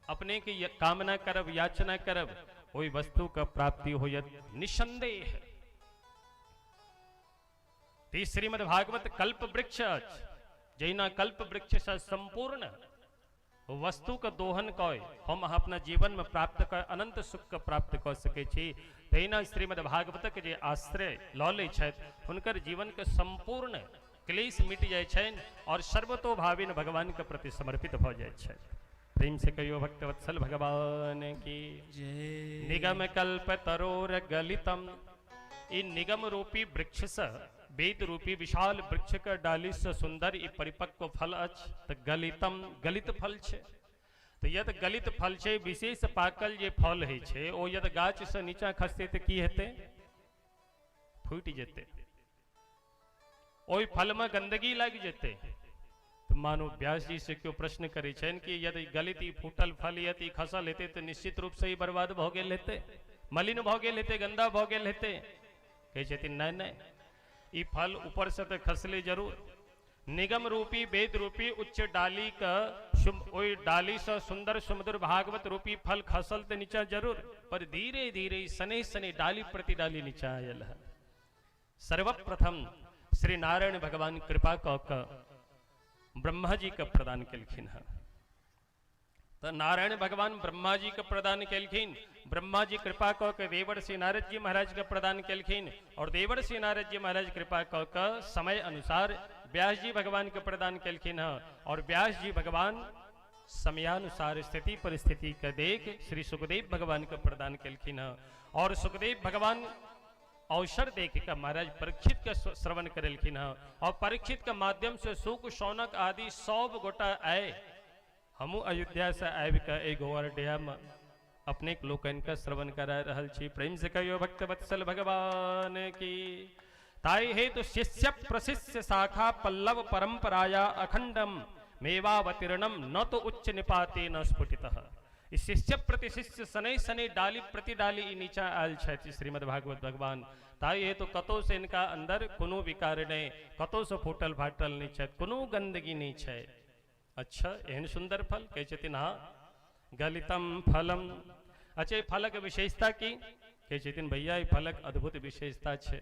अपने के कामना करब, याचना करब, ओहि वस्तु के प्राप्ति होयत निसंदेह। ते श्रीमद् भागवत कल्प वृक्ष अछि, जहिना कल्प वृक्ष से संपूर्ण वस्तु के दोहन कय हम अहाँ अपना जीवन में प्राप्त कय अनंत सुख के प्राप्त कऽ सकै छी, तहिना श्रीमद् भागवतक जे आश्रय लऽ लै छथि हुनकर जीवन के संपूर्ण क्लेश मिट जाइ छनि और सर्वतोभावेन भगवान के प्रति समर्पित भऽ जाइ छथि। प्रेम से कहियो भक्तवत्सल भगवान की जय। निगम कल्प तरोर गलितम, ई निगम रूपी वृक्ष से वेद रूपी विशाल वृक्ष के डाली से सुंदर ई परिपक्व फल अछि, तऽ गलितम गलित फल छै। तऽ यदि गलित फल छै, विशेष पाकल जे फल होइ छै ओ यदि गाछ से नीचा खसतै तऽ की हेतै? फूटि जेतै, ओहि फल में गंदगी लागि जेतै। तऽ मानू व्यास जी से केओ प्रश्न करै छनि कि यदि गलित ई फूटल फल यदि खसल हेतै तऽ निश्चित रूप से ई बर्बाद भऽ गेल हेतै, मलिन भऽ गेल हेतै, गंदा भऽ गेल हेतै। कहै छथिन नहि नहि, ई फल ऊपर से तऽ खसलै जरूर, निगम रूपी वेद रूपी उच्च डाली के ओहि डाली से सुंदर सुमधुर भागवत रूपी फल खसल तऽ नीचा जरूर, पर धीरे धीरे शनै शनै डाली प्रति डाली नीचा आयल है। सर्वप्रथम श्री नारायण भगवान कृपा कऽ कऽ ब्रह्मा जी के प्रदान केलखिन हँ। तऽ नारायण भगवान ब्रह्मा जी के प्रदान केलखिन, ब्रह्मा जी कृपा कऽ के देवर्षि नारद जी महाराज के प्रदान केलखिन, और देवर्षि नारद जी महाराज कृपा कऽ के समय अनुसार व्यास जी भगवान के प्रदान केलखिन हँ, और व्यास जी भगवान समयानुसार स्थिति परिस्थिति के देख श्री सुखदेव भगवान के प्रदान केलखिन हँ, और सुखदेव भगवान अवसर देख के महाराज परीक्षित के श्रवण करेलखिन हँ, और परीक्षित के माध्यम से शुक शौनक आदि सब गोटा आए। हमहूँ अयोध्या से आबि कऽ एहि गोवरडिया में अपने लोकनि के श्रवण करा रहल छी। प्रेम से कहियो भक्त वत्सल भगवान की। ताहि हेतु शिष्य प्रशिष्य शाखा पल्लव परंपराया अखंडम मेवावतीर्णम न तो उच्च निपाते न स्फुटितः। ई शिष्य प्रतिशिष्य शनै शनै डाली प्रति डाली ई नीचा आयल छथि श्रीमद् भागवत भगवान। ताहि हेतु कतौ से इनका अंदर कोनो विकार नहि, कतौ से फूटल फाटल नहि छथि, कोनो गंदगी नहि छै। अच्छा, एहन सुंदर फल कहै छथिन, हाँ गलितम फलम। अच्छा, ई फलक विशेषता की कहै छथिन? भैया, ई फलक अद्भुत विशेषता छै।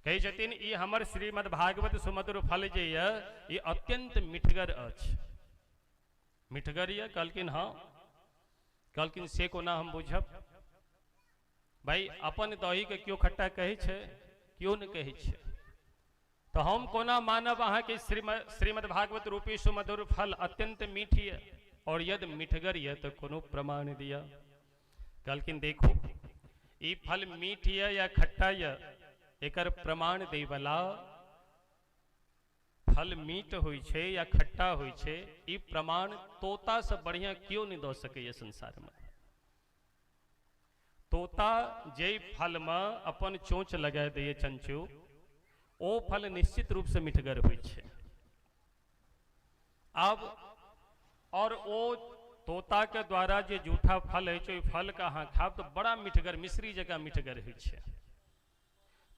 कहै छथिन ई हमर श्रीमद् भागवत सुमधुर फल जे यऽ ई अत्यंत मिठगर अछि। मिठगर यऽ? कहलखिन हाँ। कहलखिन से कोना हम बुझब? भाई अपन दही के केओ खट्टा कहै छै? केओ नहि कहै छै। तऽ हम कोना मानब अहाँके श्रीमद् भागवत रूपी सुमधुर फल अत्यंत मीठ यऽ? और यदि मिठगर यऽ तऽ कोनो प्रमाण दिअ। कहलखिन देखू, ई फल मीठ यऽ या खट्टा यऽ एकर प्रमाण दैवला, फल मीठ होइ छै या खट्टा होइ छै ई प्रमाण तोता से बढ़िया केओ नहि दऽ सकैए संसारमे। तोता जे फल में अपन चोंच लगा दैए चंचू, ओ फल निश्चित रूप से मिठगर होइ छै। आब और ओ तोता के द्वारा जे जूठा फल होइ छै, ओहि फल के अहाँ खाब तऽ बड़ा मिठगर, मिश्री जकाँ मिठगर होइ छै।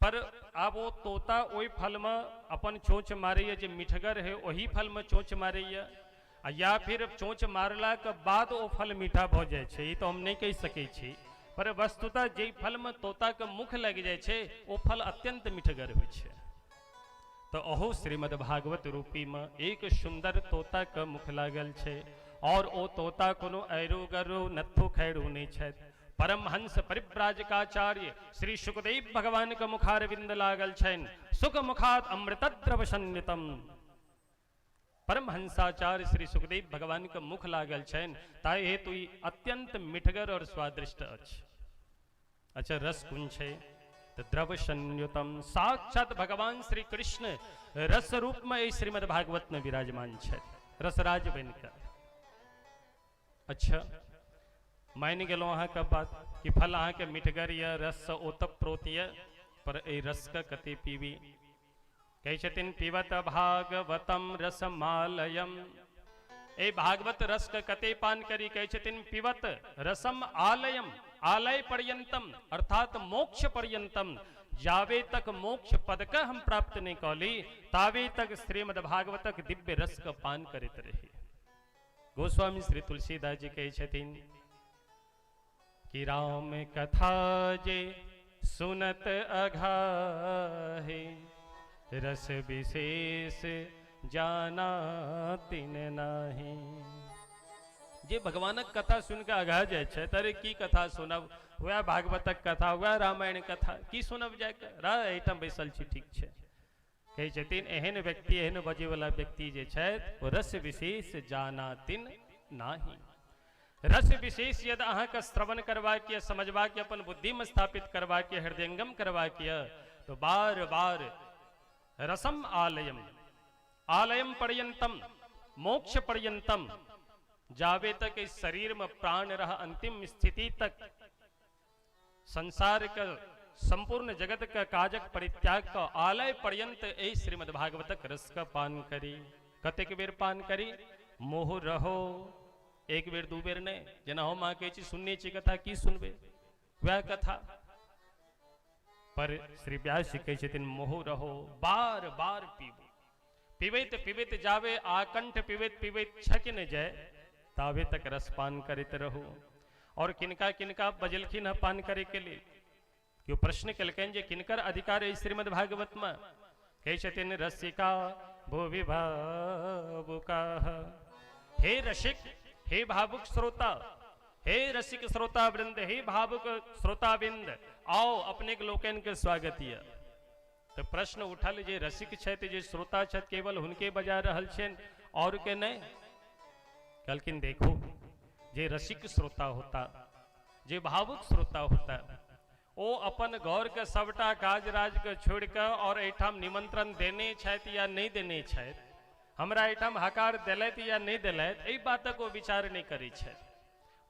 पर आब ओ तोता ओहि फलमे अपन चोंच मारैए जे मिठगर है, ओही फलमे चोंच मारैए, आ या फिर चोंच मारलाके बाद ओ फल मीठा भऽ जाइ छै, ई तऽ हम नहि कहि सकै छी। पर वस्तुतः जाहि फलमे तोताके मुख लागि जाइ छै ओ फल अत्यंत मिठगर होइ छै। तऽ अहू श्रीमद् भागवत रूपीमे एक सुन्दर तोताके मुख लागल छै, और ओ तोता कोनो ऐरू गरू नत्थू खैरू नहि छथि। परमहंस परिव्राजकाचार्य श्री सुखदेव भगवान के मुखारविंद लागल छनि। सुख मुखात अमृतद्रव सन्नितम। परमहंसाचार्य श्री सुखदेव भगवान के मुख लागल छनि, ताहि हेतु ई अत्यंत मिठगर और स्वादिष्ट अछि। अच्छा, रस कोन छै? तऽ द्रव संयुतम। साक्षात भगवान श्री कृष्ण रस रूप में एहि श्रीमद् भागवत में विराजमान छथि, रसराज बनिकऽ। अच्छा, मानि गेलहुँ अहाँके बात कि फल अहाँके मिठगर यऽ, रससँ ओतप्रोत यऽ, पर एहि रसके कते पीबी? कहै छथिन पिबत भागवतम रसमालयम। एहि भागवत रसके कते पान करी? कहै छथिन पिबत रसम आलयम, आलय पर्यंतम, अर्थात मोक्ष पर्यंतम। जावे तक मोक्ष पद के हम प्राप्त नहीं कऽ ली तावे तक श्रीमद् भागवतक दिव्य रस के पान करैत रही। गोस्वामी श्री तुलसीदास जी कहै छथिन कि राम कथा जे सुनत अघाहे, रस विशेष जाना तिन नाही। जे भगवानक कथा सुनि कऽ अघा जाइ छै, अरे की कथा सुनब, वएह भागवतक कथा, वएह रामायण कथा, की सुनब जाके, एहिठाम बैसल छी, ठीक छै। कहै छथिन एहन व्यक्ति, एहन बजैवला व्यक्ति जे छथि ओ रस विशेष जाना तिन नाही। रस विशेष यदि अहाँके श्रवण करबाक यऽ, समझबाक यऽ, अपन बुद्धिमे स्थापित करबाक यऽ, हृदयंगम करबाक यऽ, तो बार बार रसम आलयम, आलयम पर्यंतम, मोक्ष पर्यंतम, जावे तक इस शरीर में प्राण रह अंतिम स्थिति तक संसार के संपूर्ण जगत के काजक परित्याग क आलय पर्यंत एहि श्रीमद् भागवतक रस के पान करी। कतेक बेर पान करी? मोह रहो, एक बेर दू बेर नहि। जेना हम अहाँ कहै छी सुनने छी कथा, की सुनबै वएह कथा, पर श्री व्यास जी कहै छथिन मोह रहो, बार बार पीबू। पिबैत पिबैत जावे आकंठ पिबैत पिबैत छकि नहि जाय ताबे तक रसपान करैत रहू। और किनका किनका बजलखिन हँ पान करे के लेल? केओ प्रश्न केलकनि जे किनकर अधिकार अछि श्रीमद् भागवत में? कहै छथिन रसिका भुवि भावुकाः। हे रसिक, हे भावुक श्रोता, हे रसिक श्रोता वृंद, हे भावुक श्रोता वृंद, आओ अपने के लोकनि के स्वागत यऽ। तऽ प्रश्न उठल जे रसिक छथि, जे श्रोता छथि, केवल हुनके बजा रहल छनि और के नहि? कहलखिन देखू, जे रसिक श्रोता होता, जे भावुक श्रोता होता, ओ अपन घर के सबटा काज राज के छोड़ि कऽ और एहिठाम निमंत्रण देने छथि या नहि देने छथि, हमरा एहिठाम हकार देलथि या नहि देलथि, एहि बातक ओ विचार नहि करै छथि।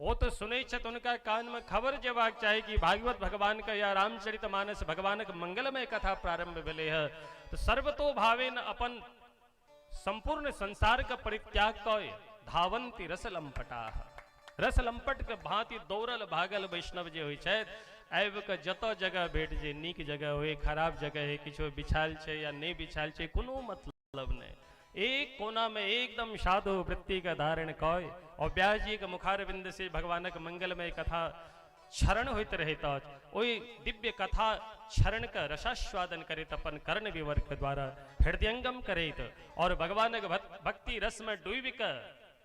ओ तऽ सुनै छथि, हुनका कानमे खबर जेबाक चाही कि भागवत भगवानके या रामचरित मानस भगवानक मंगलमय कथा प्रारंभ भेलै हँ, तऽ सर्वतो भावेन अपन संपूर्ण संसार के परित्याग कऽ धावंती रसलंपटाह, रसलंपट के भांति दौड़ल भागल वैष्णव जे होइ छथि, आबि कऽ जतऽ जगह भेट जे नीक जगह होइ, खराब जगह होइ, किछो बिछायल छै या नहि बिछायल छै, कोनो मतलब नहि, एक कोना में एकदम साधु वृत्ति के धारण कय और व्यास जी के मुखारविंद से भगवानक मंगलमय कथा क्षरण होइत रहैत अछि, ओहि दिव्य कथा क्षरण के रसास्वादन करैत अपन कर्ण विवर के द्वारा हृदयंगम करैत और भगवानक भक्ति रस में डूबि के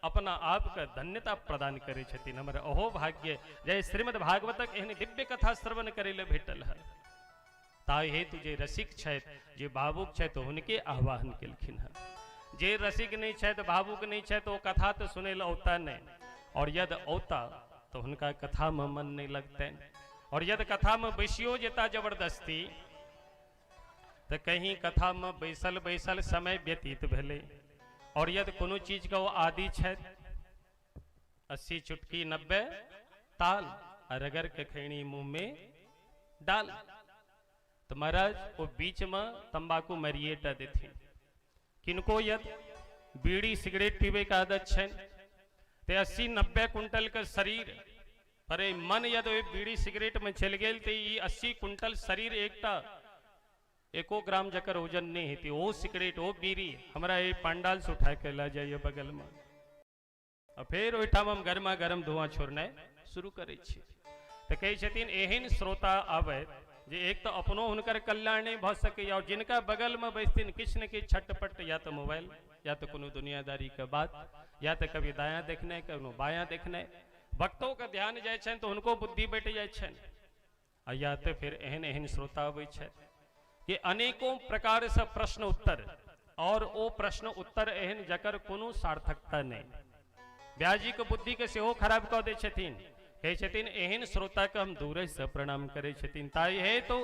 अपना आप के धन्यता प्रदान करै छथिन। हमर अहो भाग्य जय श्रीमद् भागवतक एहन दिव्य कथा श्रवण करै लए भेटल है। ताहि हेतु जे रसिक छथि, जे भावुक छथि, हुनके आह्वान केलखिन हँ। जे रसिक नहि छथि, भावुक नहि छथि, ओ कथा तऽ सुनै लए औता नहि, और यदि औता तऽ हुनका कथामे मन नहि लगतनि, और यदि कथामे बैसियो जेता जबरदस्ती तऽ कहीं कथामे बैसल बैसल समय व्यतीत भेलै। और यदि कोनो चीजके ओ आदि छथि, 80 चुटकी 90 ताल, आ रगड़ के खैनी मुंह में डाल, तो महाराज वो बीच में तंबाकू मरिए टा देथिन। किनको यदि बीड़ी सिगरेट पीबे के आदत छनि ते 80-90 कुंटल के शरीर पर मन यदि ओहि बीड़ी सिगरेट में चलि गेल ते ई 80 कुंटल शरीर एकटा एको ग्राम जकर वजन नहीं हेतै, ओ सिगरेट ओ बीड़ी हमरा एहि पंडाल से उठा के लऽ जाइए बगल में, आ फेर ओहिठाम हम गरमा गरम धुआं छोड़नाइ शुरू करै छी। तऽ कहै छथिन एहन श्रोता आबथि जे एक तऽ अपनो हुनकर कल्याण नहि भऽ सकैए, और जिनका बगलमे बैसथिन किछु ने किछु छटपट, या तऽ मोबाइल, या तऽ कोनो दुनियादारीके बात, या तऽ कभी दायाँ देखनाइ कोनो बायाँ देखनाइ, भक्तोके ध्यान जाइ छनि तऽ हुनको बुद्धि बटि जाइ छनि, आ या तऽ फेर एहन एहन श्रोता अबै छथि कि अनेकों प्रकारसँ प्रश्न उत्तर, और ओ प्रश्न उत्तर एहन जकर कोनो सार्थकता नहि, व्याजीके बुद्धिके सेहो खराब कऽ दै छथिन। कहै छथिन एहन श्रोताके हम दूरसँ प्रणाम करै छथिन। ताहि हेतु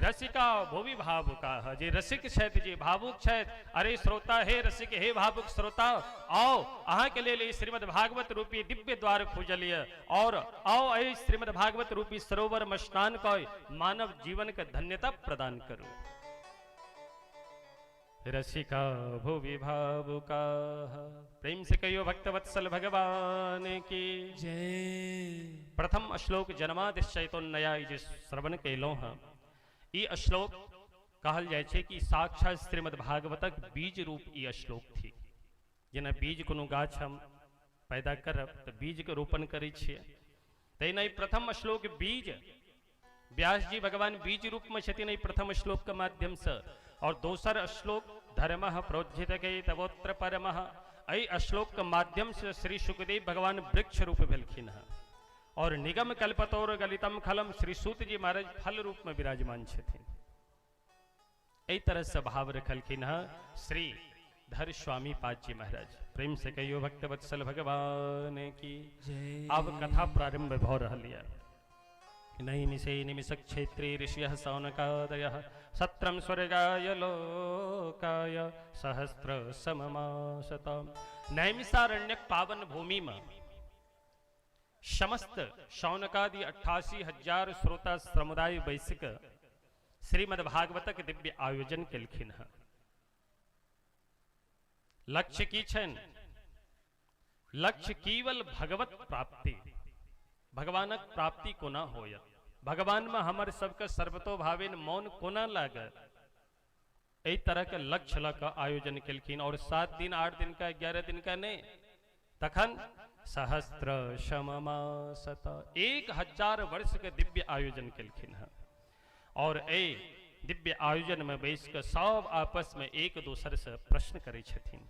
रसिका भुवि भावुका, जे रसिक छथि, जे भावुक छथि, अरे श्रोता, हे रसिक, हे भावुक श्रोता, आओ अहाँके लेल ई श्रीमद् भागवत रूपी दिव्य द्वार खुजल यऽ, और आओ एहि श्रीमद् भागवत रूपी सरोवर में स्नान कऽ मानव जीवन के धन्यता प्रदान करू। रसिका भुवि भावुका, प्रेम से कहियो भक्तवत्सल भगवान की जय। प्रथम श्लोक जन्मादिश्चैतोन्नया जे श्रवण केलहुँ हँ, ई श्लोक कहल जाइ छै कि साक्षात श्रीमद् भागवतक बीज रूप ई श्लोक थिक। जेना बीज कोनो गाछ हम पैदा करब तऽ बीजके रोपण करै छियै, तहिना ई प्रथम श्लोक बीज, व्यास जी भगवान बीज रूप में छथिन एहि प्रथम श्लोक के माध्यम से। और दोसर श्लोक धर्मः प्रोज्झित तवोत्र परमः, एहि श्लोक के माध्यम से श्री सुखदेव भगवान वृक्ष रूप भेलखिन हँ, और निगम कल्पतोर गलितम खलम श्री सूत जी महाराज फल रूप में विराजमान छथिन। एहि तरह से भाव रखलखिन हँ श्री धर स्वामी पाद जी महाराज। प्रेम से कहियो भक्त वत्सल भगवान की जय। अब कथा प्रारंभ भ रहल यऽ। नैमिषे निमिषक क्षेत्रे ऋषियः सौनकादयः सत्रं स्वर्गाय लोकाय सहस्र सममासताम्। नैमिषारण्यक पावन भूमि में समस्त शौनकादि 88,000 श्रोता समुदाय बैसिक श्रीमद् भागवतक दिव्य आयोजन केलखिन हँ। लक्ष्य की छनि? लक्ष्य केवल भगवत प्राप्ति, भगवानक प्राप्ति कोना होयत, भगवान में हमर सबके सर्वतो भावेन मौन कोना लागत, एहि तरहके लक्ष्य लऽ कऽ आयोजन केलखिन। और 7 दिन 8 दिन का 11 दिन का नहि, तखन सहस्त्र शममासत 1000 वर्ष के दिव्य आयोजन केलखिन हँ। और एहि दिव्य आयोजन में बैस कऽ सब आपस में एक दोसर से प्रश्न करै छथिन।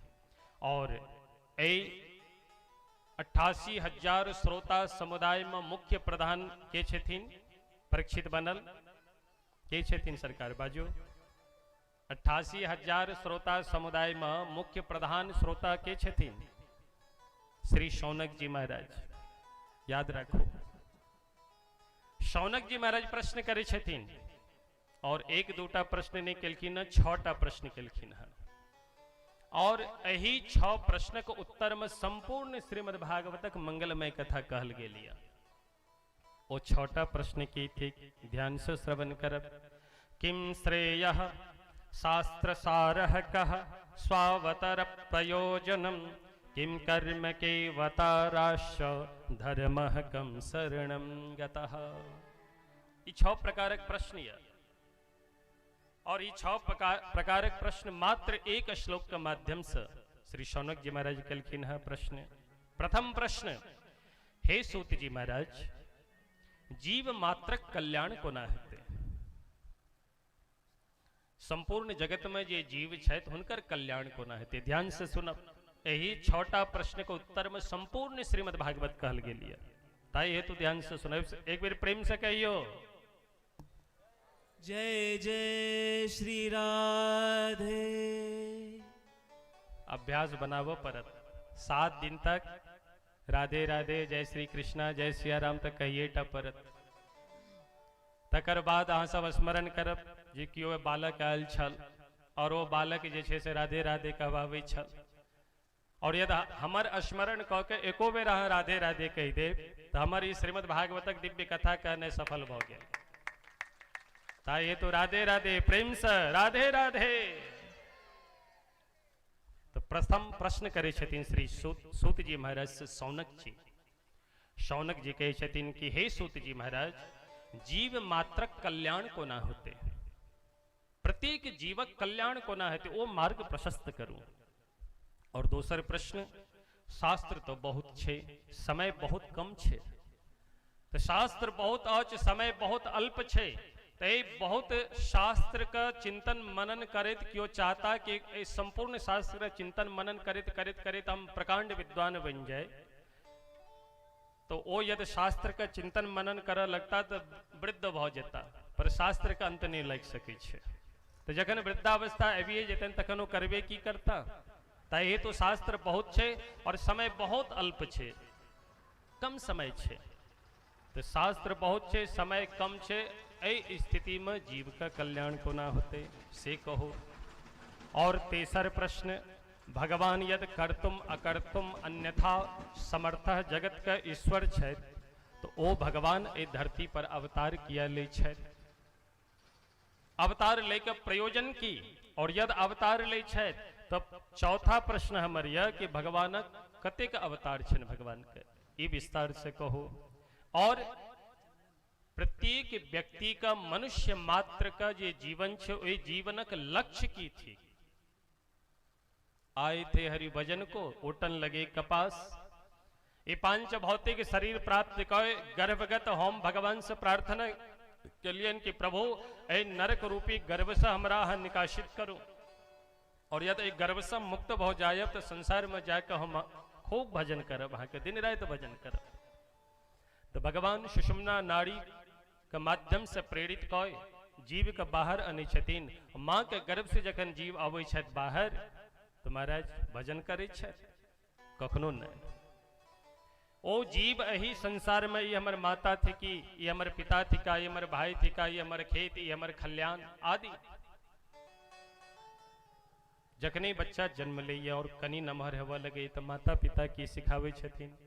और एहि 88,000 श्रोता समुदाय में मुख्य प्रधान के छथिन? परीक्षित बनल के छथिन सरकार बाजू? 88,000 श्रोता समुदाय में मुख्य प्रधान श्रोता के छथिन? श्री शौनक जी महाराज। याद राखू, शौनक जी महाराज प्रश्न करै छथिन और एक दूटा प्रश्न नहीं केलखिन हँ, 6टा प्रश्न केलखिन हँ। और एहि 6 प्रश्नक उत्तर में संपूर्ण श्रीमद् भागवतक मंगलमय कथा कहल गेल यऽ। ओ 6टा प्रश्न की थी, ध्यान से श्रवण करब। किम श्रेयः शास्त्र सारः कः स्वावतर प्रयोजनम किम कर्म केवताराश्च धर्मः कम शरणं गतः। ई 6 प्रकारक प्रश्न यऽ और ई 6 प्रकारक प्रश्न मात्र एक श्लोक के माध्यम से श्री शौनक जी महाराज केलखिन हँ प्रश्न। प्रथम प्रश्न, हे सूत जी महाराज, जीव मात्रक कल्याण कोना हेतै? संपूर्ण जगत में जे जीव छथि हुनकर कल्याण कोना हेतै? ध्यान से सुनब, एहि 6टा प्रश्न के उत्तर में संपूर्ण श्रीमद् भागवत कहल गेल यऽ, ताहि हेतु ध्यान से सुनब। एक बेर प्रेम से कहियो जय जय श्री राधे। अभ्यास बनाबऽ पड़त। 7 दिन तक राधे राधे जय श्री कृष्णा जय सिया राम तक कहिए टा पड़त। तकर बाद अहाँ सब स्मरण करब जे केओ बालक आयल छल और ओ बालक जे छै से राधे राधे कहबाबै छल, और यदि हमर स्मरण कऽ के एको बेर अहाँ राधे राधे कहि देब तऽ हमर ई श्रीमद् भागवतक दिव्य कथा कहनाइ सफल भऽ गेल। ताहि हेतु राधे राधे प्रेम से राधे राधे। तो प्रथम प्रश्न करै छथिन श्री सूत जी महाराज से शौनक जी। शौनक जी कहै छथिन कि हे सूत जी महाराज, जीव मात्रक कल्याण कोना होते? प्रत्येक जीवक कल्याण कोना हेतै? ओ मार्ग प्रशस्त करू। और दोसर प्रश्न, शास्त्र तो बहुत छै, समय बहुत कम छै, तो शास्त्र बहुत अछि, समय बहुत अल्प छै, तो एहि बहुत शास्त्र के चिंतन मनन करैत केओ चाहता कि एहि संपूर्ण शास्त्र के चिंतन मनन करैत करैत करैत हम प्रकांड विद्वान बनि जाए, तो ओ यदि शास्त्र के चिंतन मनन करऽ लगता तो वृद्ध भऽ जेता, पर शास्त्र के अंत नहीं लागि सकै छै। तो जखन वृद्धावस्था आबिए जेतनि तखन ओ करबे की करता? ताहि हेतु शास्त्र बहुत छै और समय बहुत अल्प छै, कम समय छै। तो शास्त्र बहुत छै, समय कम छै, एहि स्थिति में जीव का कल्याण कोना होतै से कहो। और तेसर प्रश्न, भगवान यद कर्तुम अकर्तुम अन्यथा समर्थ जगत के ईश्वर छथि, तो ओ भगवान एहि धरती पर अवतार किया लै छथि? अवतार लैके प्रयोजन की? और यदि अवतार लै छथि तो चौथा प्रश्न हमर यह कि भगवानक कतेक अवतार छनि भगवान के, ई विस्तार से कहो। और प्रत्येक व्यक्ति का मनुष्य मात्र का जे जीवन छे ओहि जीवनक लक्ष्य की थी? आए थे हरि भजन को ओटन लगे कपास, ये पांच भौतिक शरीर प्राप्त कर गर्भगत हम भगवान से प्रार्थना के लिए कि प्रभु ए नरक रूपी गर्भ से हमरा अहाँ निकासित करो, और यदि गर्भ से मुक्त भ जायब तो संसार में जाकर हम खूब भजन करब, अहाँ के दिन राति भजन करब। तो भगवान सुषुम्ना नाड़ी के माध्यम से प्रेरित कय जीव के बाहर अनै छथिन। माँ के गर्भ से जखन जीव अबै छथि बाहर तो महाराज भजन करै छथि? कखनो नहीं। ओ जीव एहि संसार में ई हमर माता थिकी, ई हमर पिता थिका, ई हमर भाई थिका, ई हमर खेत, ई हमर खल्याण आदि। जखने बच्चा जन्म लैए और कनि नमहर हेबऽ लगैए तऽ माता पिता की सिखाबै छथिन?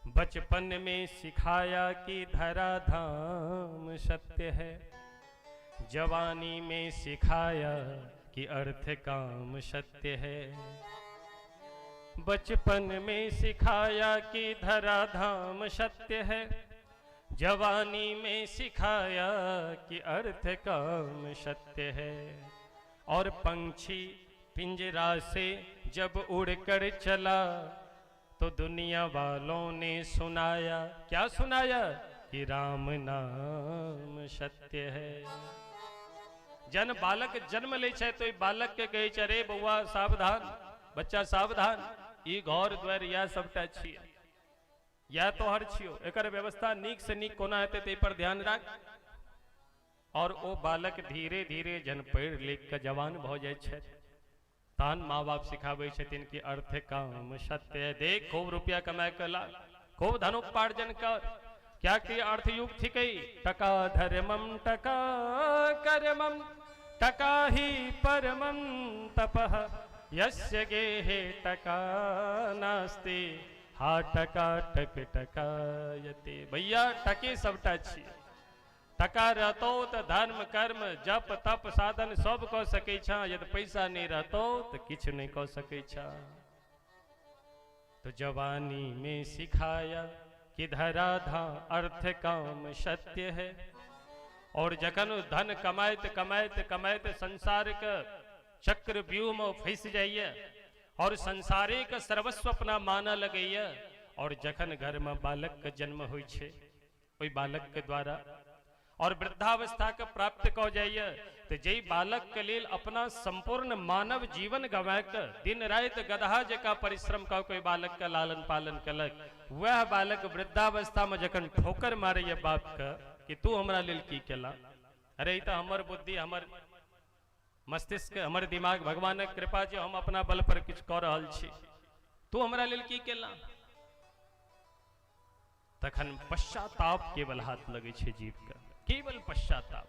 बचपन में सिखाया कि धरा धाम सत्य है, जवानी में सिखाया कि अर्थ काम सत्य है। बचपन में सिखाया कि धरा धाम सत्य है, जवानी में सिखाया कि अर्थ काम सत्य है, और पंछी पिंजरा से जब उड़कर चला तो दुनिया वालों ने सुनाया। क्या सुनाया? कि राम नाम सत्य है। जन बालक जन्म लै छै तो बालक के कहै छै, अरे बौआ सावधान, बच्चा सावधान, ई घर द्वार इएह सबटा छियै, इएह तोहर छियौ, एकर व्यवस्था नीक से नीक कोना हेतै ताहि पर ध्यान राख। और ओ बालक धीरे धीरे जन पढ़ि लिख के जवान भऽ जाइ छै, तहन माँ बाप सिखाबै छथिन कि अर्थ काम सत्य, देख खूब रुपया कमाए के ला, खूब धनोपार्जन कर, क्या कि अर्थयुग थिकै। टका धर्मम टका कर्मम टका ही परमम तपः, यस्य गेहे टका नास्ति हा टका टक टकायते। भैया टके सबटा छियै, टका रहतौ तऽ धर्म कर्म जप तप साधन सब कऽ सकै छह, यदि पैसा नहीं रहतौ तऽ किछु नहीं कऽ सकै छह। तो जवानी में सिखाया कि धराधा अर्थ काम सत्य है। और जखन धन कमाइत कमाइत कमाइत संसार के चक्र व्यूह में फंसि जाइए और संसारे के सर्वस्व अपना मानऽ लगैए, और जखन घर में बालक के जन्म होइ छै ओहि बालक के द्वारा और वृद्धावस्था के प्राप्त कऽ जाइए, तऽ जाहि बालक के लेल अपना संपूर्ण मानव जीवन गवाए के दिन राति गदहा जकाँ परिश्रम कऽ के ओहि बालक के लालन पालन केलक, वएह बालक वृद्धावस्था में जखन ठोकर मारैए बाप के कि तू हमरा लेल की केला, अरे ई तऽ हमर बुद्धि, हमर मस्तिष्क, हमर दिमाग, भगवानक कृपा जे हम अपना बल पर किछु कऽ रहल छी, तू हमरा लेल की केला, तखन पश्चाताप केवल हाथ लगै छै जीवके, केवल पश्चाताप।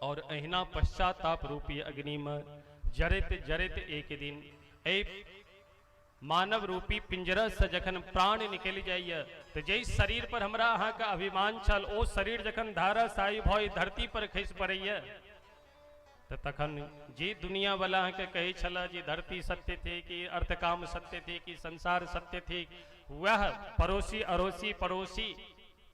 और अहिना पश्चाताप रूपी अग्नि में जरैत जरैत एक दिन एहि मानव रूपी पिंजरा से जखन प्राण निकलि जाइए तऽ जाहि शरीर पर हमरा अहाँके अभिमान छल ओ शरीर जखन धाराशायी भऽ धरती पर खसि पड़ैए तऽ तखन जे दुनिया वाला अहाँके कहै छलए जे धरती सत्य थिक, कि अर्थ काम सत्य थिक, कि संसार सत्य थिक, वएह पड़ोसी अड़ोसी पड़ोसी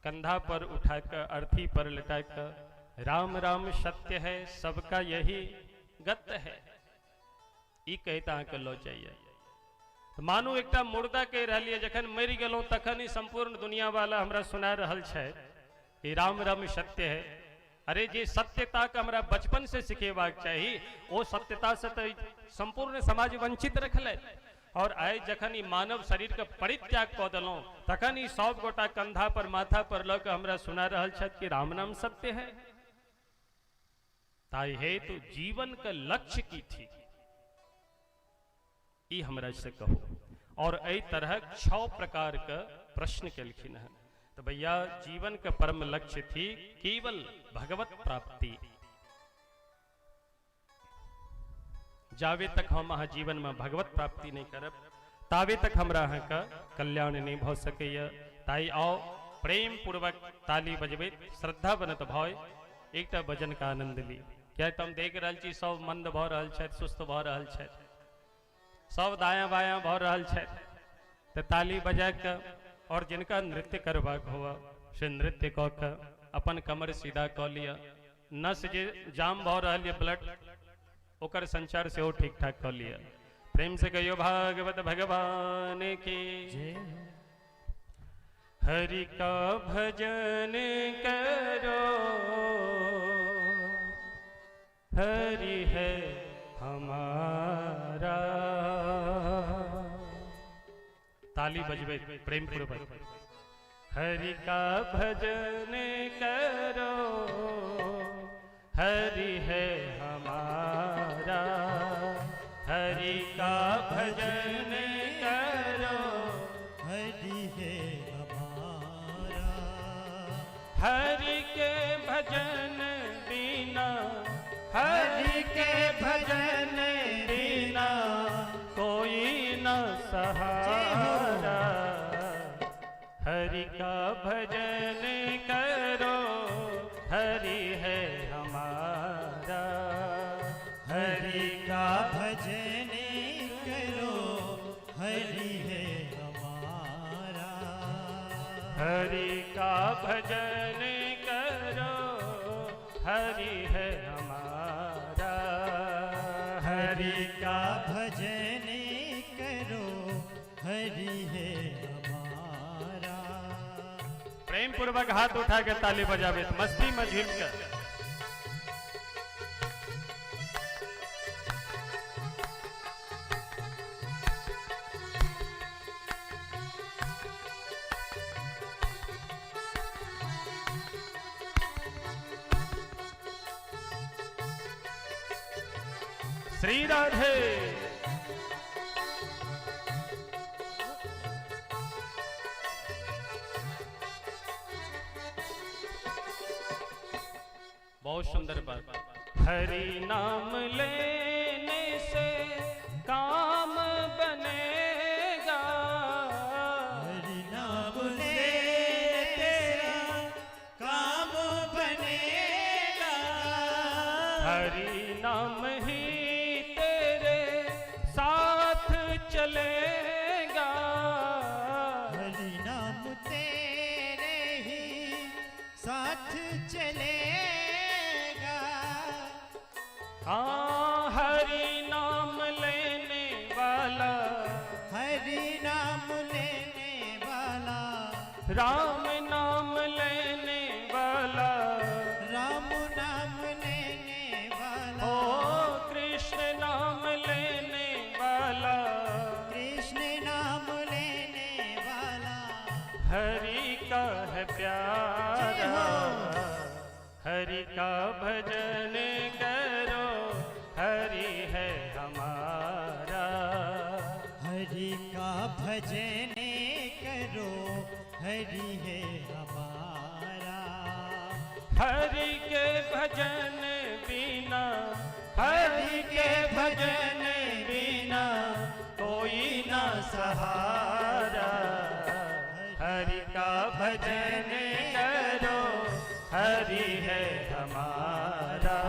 कंधा पर उठा कऽ अर्थी पर लिटा कऽ राम राम सत्य है सबका यही गत है, ई कहैत अहाँके लऽ जाइए। तऽ मानू एकटा मुर्दा कहि रहलियै, जखन मरि गेलहुँ तखन ई सम्पूर्ण दुनिया वाला हमरा सुना रहल छै कि राम राम सत्य है। अरे जे सत्यता के हमरा बचपन से सिखेबाक चाही ओ सत्यता से तऽ सम्पूर्ण समाज वंचित रखलथि, और आइ जखन ई मानव शरीर के परित्याग कऽ देलहुँ तखन ई सब गोटा कंधा पर माथा पर लऽ कऽ हमरा सुना रहल छथि कि राम नाम सत्य है। ताहि हेतु जीवन के लक्ष्य की थी ई हमरा से कहू। और एहि तरहक 6 प्रकार के प्रश्न केलखिन हन। तो भैया जीवन के परम लक्ष्य थी केवल भगवत प्राप्ति। जावे तक हम अहाँ जीवन में भगवत प्राप्ति नहीं करब तावे तक हमरा अहाँ के कल्याण नहीं भऽ सकैए। ताहि आओ प्रेम पूर्वक ताली बजबैत श्रद्धा बनत भय एकटा भजन के आनंद ली। किया तऽ हम देख रहल छी सब मंद भऽ रहल छथि, सुस्त भऽ रहल छथि, सब दायाँ बायाँ भऽ रहल छथि, तऽ ताली बजा कऽ और जिनका नृत्य करबाक हुए से नृत्य कऽ कऽ अपन कमर सीधा कऽ लिअ, नस जे जाम भऽ रहल यऽ ब्लड ओकर संचार सेहो ठीक ठाक कऽ लिअ। प्रेम से कहियो भागवत भगवान की जय। हरि का भजन करो हरि है हमारा। ताली बजबे प्रेम पूर्वक हरि का भजन करो हरि है हमारा, हरि का भजन करो हरि है हमारा, हरि के भजन बिना, हरि के भजन बिना कोई न सहारा, हरि का भजन करो हरि है हमारा, हरि का भजन करो हरि है हमारा, हरि का भजन करो हरि है हमारा, हरि है हमारा। प्रेम पूर्वक हाथ उठा के ताली बजावे, मस्ती में झूम कर। श्री राधे। बहुत सुंदर बात। हरि नाम लेने से काम बनेगा, हरि नाम ले तेरा काम बनेगा, हरि नाम ही तेरे साथ चलेगा, हरि नाम तेरे ही साथ चलेगा, हाँ हरि नाम लेने वाला, हरि नाम लेने वाला, राम नाम लेने वाला, राम नाम लेने वाला, ओ कृष्ण नाम लेने वाला, कृष्ण नाम लेने वाला, हरि का है प्यारा, हरि का भजन करो, हरि है हमारा। हरि का भजन करो, हरि है हमारा। हरि के भजन बिना, हरि के भजन बिना कोई ना सहारा, हरि का भजन करो, हरि है हमारा।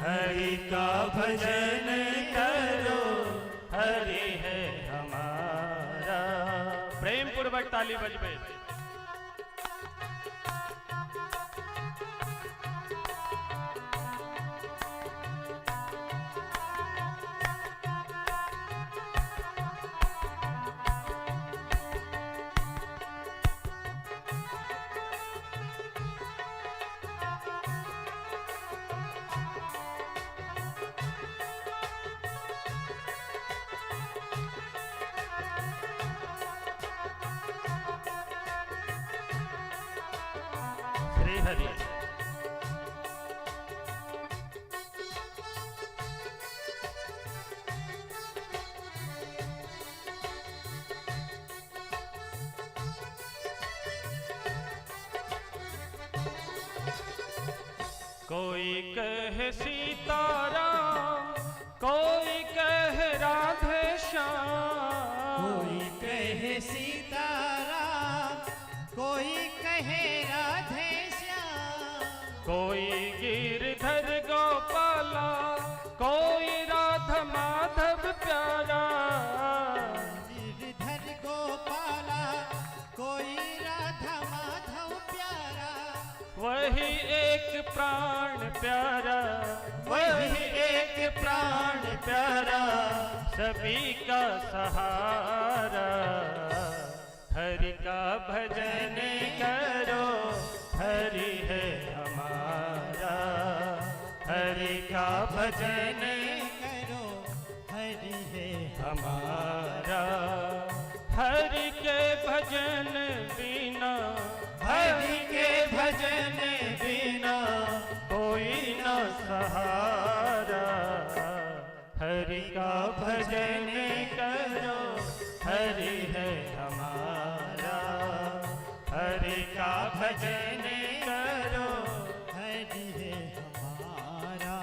हरि का भजन करो, हरि है हमारा। प्रेम पूर्वक ताली बजबे। श्री हरि। कोई कहे सीताराम, कोई कहे राधे श्याम, कोई कहे सीताराम, कोई कहे राधे श्याम, कोई गिरधर गोपाला, कोई राधा माधव प्यारा, गिरधर गोपाला, कोई राधा माधव प्यारा, वही एक प्राण प्यारा, वही एक प्राण प्यारा, सभी का सहारा, हरि का भजन करो, हरि है हमारा। हरि का भजन करो, हरि है हमारा। हरि के भजन बिना, हरि के भजन बिना कोई न सहारा, हरि का भजन करो, हरि है हमारा। हरि का भजन करो, हरि है हमारा।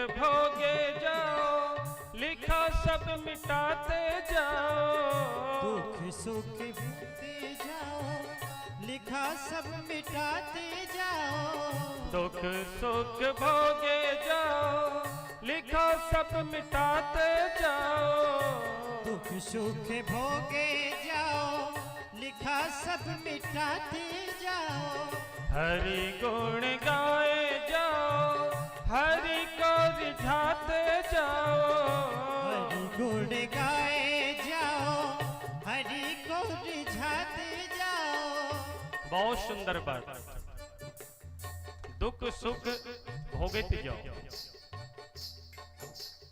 भोगे जाओ, लिखा सब मिटाते जाओ। दुख सुख भोगे जाओ, लिखा सब मिटाते जाओ। दुख सुख भोगे जाओ, लिखा सब मिटाते जाओ। दुख सुख भोगे जाओ, लिखा सब मिटाते जाओ। हरि गुण गाए जाओ, हरि को रिझाते जाओ। हरि गुण गाए जाओ, हरि को रिझाते जाओ। बहुत सुंदर बात। दुख सुख भोगत जाओ।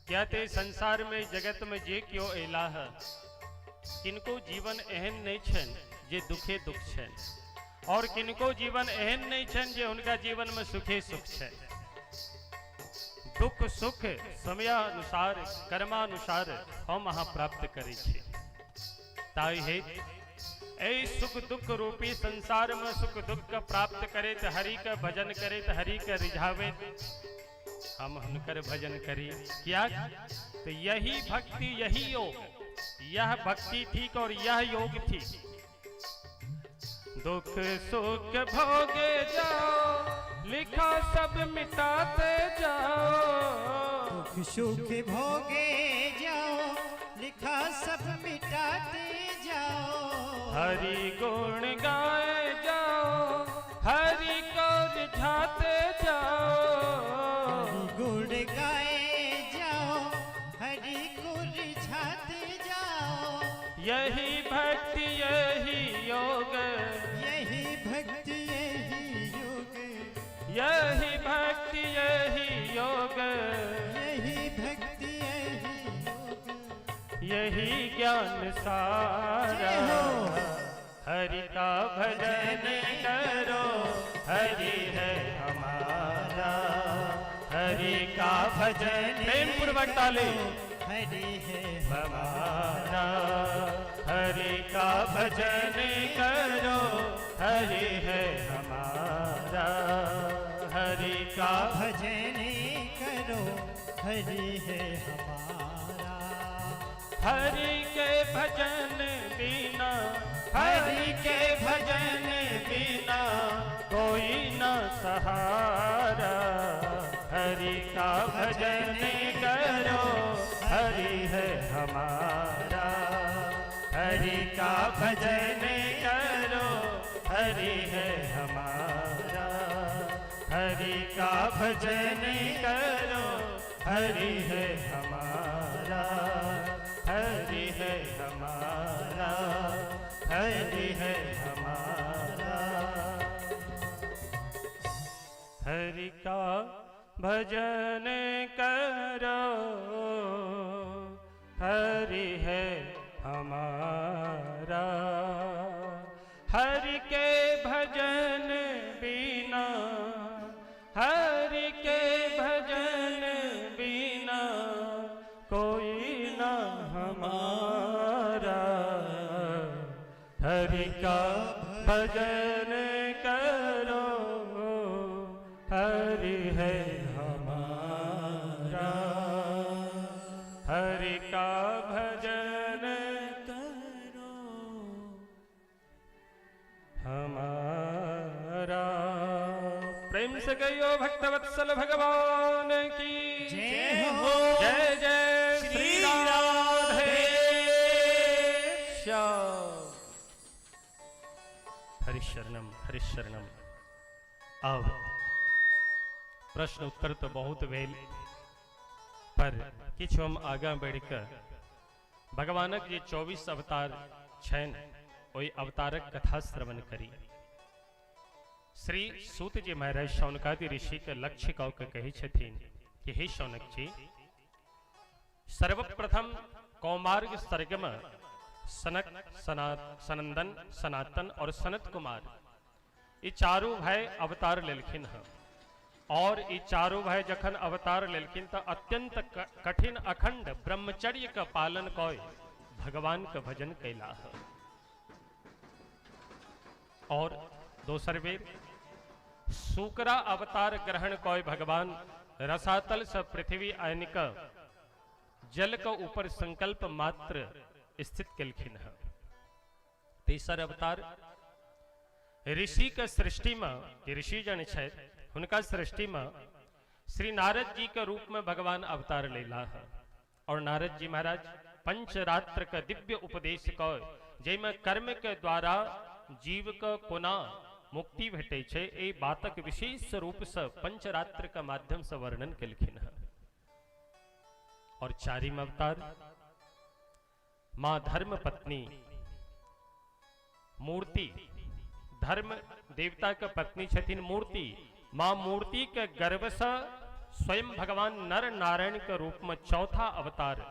क्या ते संसार में जगत में जे क्यों एला है, किनको जीवन एहन नहीं छन जे दुखे दुख छन, और किनको जीवन एहन नहीं छन जे उनका जीवन में सुखे सुख छन। दुख सुख समयानुसार कर्मानुसार हम अहाँ प्राप्त करै छी। ताहि हेतु एहि सुख दुख रूपी संसार में सुख दुख के प्राप्त करैत हरि के भजन करैत हरि के रिझावैत हम हुनकर भजन करी। क्या तो यही भक्ति यही योग, यह भक्ति ठीक और यह योग ठीक। दुख सुख भोगे जाओ, लिखा सब मिटाते जाओ। दुख सुख भोगे जाओ, लिखा सब मिटाते जाओ। हरि गुण गाए जाओ, हरि को रिझाते जाओ। हरि गुण गाए जाओ, हरि को रिझाते जाओ। यही भक्ति यही योग, यही भक्ति यही योग, यही भक्ति यही योग, यही भक्ति यही योग, यही ज्ञान सारा। जय हो। हरि का भजन करो, हरि है हमारा। हरि का भजन प्रेम पूर्वक ताली। हरि है हमारा। हरि का भजन करो, हरि है हमारा। हरि का भजन करो, हरि है हमारा। हरि के भजन बिना, हरि के भजन बिना कोई न सहारा। हरि का भजन करो, हरि है हमारा। हरि का भजन करो, हरि है हमारा। हरि का भजन करो, हरि है हमारा। हरि है हमारा, हरि है हमारा। हरि का भजन करो, हरि है हमारा। हरि के भजन बिना, हरि के भजन बिना कोई ना हमारा। हरि का भजन करो, हरि है हमारा। हरि का भजन करो हमारा। प्रेम से कहियो भक्तवत्सल भगवान की जय हो। जय जय श्री श्री राधे राधे। श्याम। हरि शरणम हरि शरणम। अब प्रश्न उत्तर तो बहुत भेल, पर किछु हम आगाँ बढ़िकऽ भगवानक जे 24 अवतार छनि ओहि अवतारक कथा श्रवण करी। श्री सूत जी महाराज शौनकादि ऋषि के लक्ष्य कऽ के कहै छथिन कि हे शौनक जी, सर्वप्रथम कौमार्ग सर्ग में सनक सनंदन सनातन और सनत कुमार ये चारू भाई अवतार लेलखिन हँ। और ये चारू भाई जखन अवतार लेलखिन तो अत्यंत कठिन अखंड ब्रह्मचर्य का पालन कय भगवान के भजन कैला हँ। और दोसर बेर सुकरा अवतार ग्रहण कय भगवान रसातल से पृथ्वी आनि कऽ जल के ऊपर संकल्प मात्र स्थित केलखिन हँ। तेसर अवतार ऋषि के सृष्टि में, ऋषिजन छथि हुनका सृष्टि में श्री नारद जी के रूप में भगवान अवतार लेला है। और नारद जी महाराज पंचरात्र के दिव्य उपदेश क जाहिमे कर्म के द्वारा जीव के कोना मुक्ति भेटै छै, एहि बातक विशेष रूप से पंचरात्र के माध्यम से वर्णन केलखिन हँ। और चारिम अवतार माँ धर्म पत्नी मूर्ति, धर्म देवता के पत्नी छथिन मूर्ति, माँ मूर्ति के गर्भ से स्वयं भगवान नर नारायण के रूप में चौथा अवतार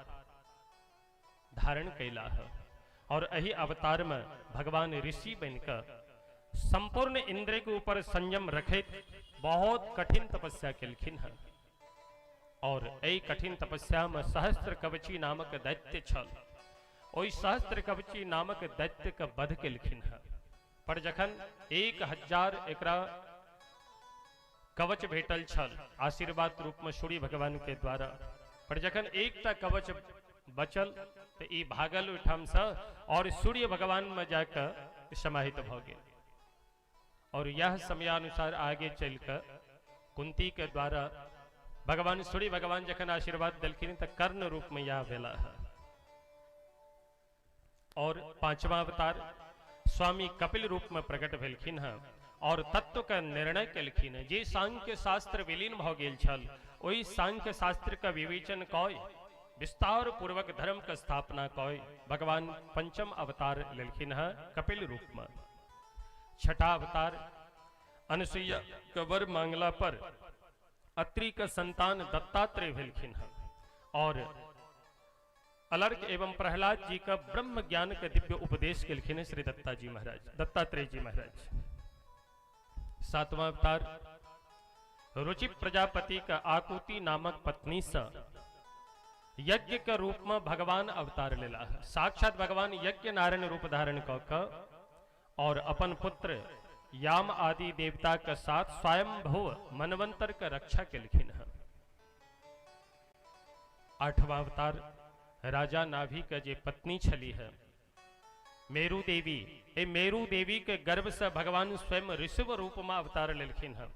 धारण कैला है। और एहि अवतार में भगवान ऋषि बनकर संपूर्ण इंद्रिय के ऊपर संयम रखैत बहुत कठिन तपस्या केलखिन हँ। और एहि कठिन तपस्या में सहस्त्र कवची नामक दैत्य छल, ओहि सहस्त्र कवची नामक दैत्य के वध केलखिन हँ। पर जखन 1000 एकरा कवच भेटल छल आशीर्वाद रूप में सूर्य भगवान के द्वारा, पर जखन एकटा कवच बचल तो ई भागल ओहिठाम से और सूर्य भगवान में जाकर समाहित भ गेल। और यह समयानुसार आगे चलकर कुंती के द्वारा भगवान सूर्य भगवान जखन आशीर्वाद दिलखिन तो कर्ण रूप में यह भेला है। और पांचवा अवतार स्वामी कपिल रूप में प्रकट भेलखिन हँ और तत्व के निर्णय केलखिन हँ। जे सांख्य शास्त्र विलीन भ गेल छल ओहि सांख्य शास्त्र के विवेचन कय विस्तार पूर्वक धर्म के स्थापना कय भगवान पंचम अवतार लेलखिन हँ कपिल रूप में। छठा अवतार अनुसुईया के वर मांगला पर अत्रि के संतान दत्तात्रेय भेलखिन हँ और अलर्क एवं प्रहलाद जी का ब्रह्म ज्ञान के दिव्य उपदेश केलखिन श्री दत्ता जी महाराज, दत्तात्रेय जी महाराज। सातवां अवतार रुचि प्रजापति का आकुति नामक पत्नी से यज्ञ के रूप में भगवान अवतार लेला है। साक्षात भगवान यज्ञ नारायण रूप धारण क और अपन पुत्र याम आदि देवता के साथ स्वयंभुव मनवंतर के रक्षा केलखिन हँ। आठवां अवतार राजा नाभि के जे पत्नी छली है मेरु देवी, ए मेरु देवी के गर्भ से भगवान स्वयं ऋषभ रूप में अवतार लेलखिन हँ।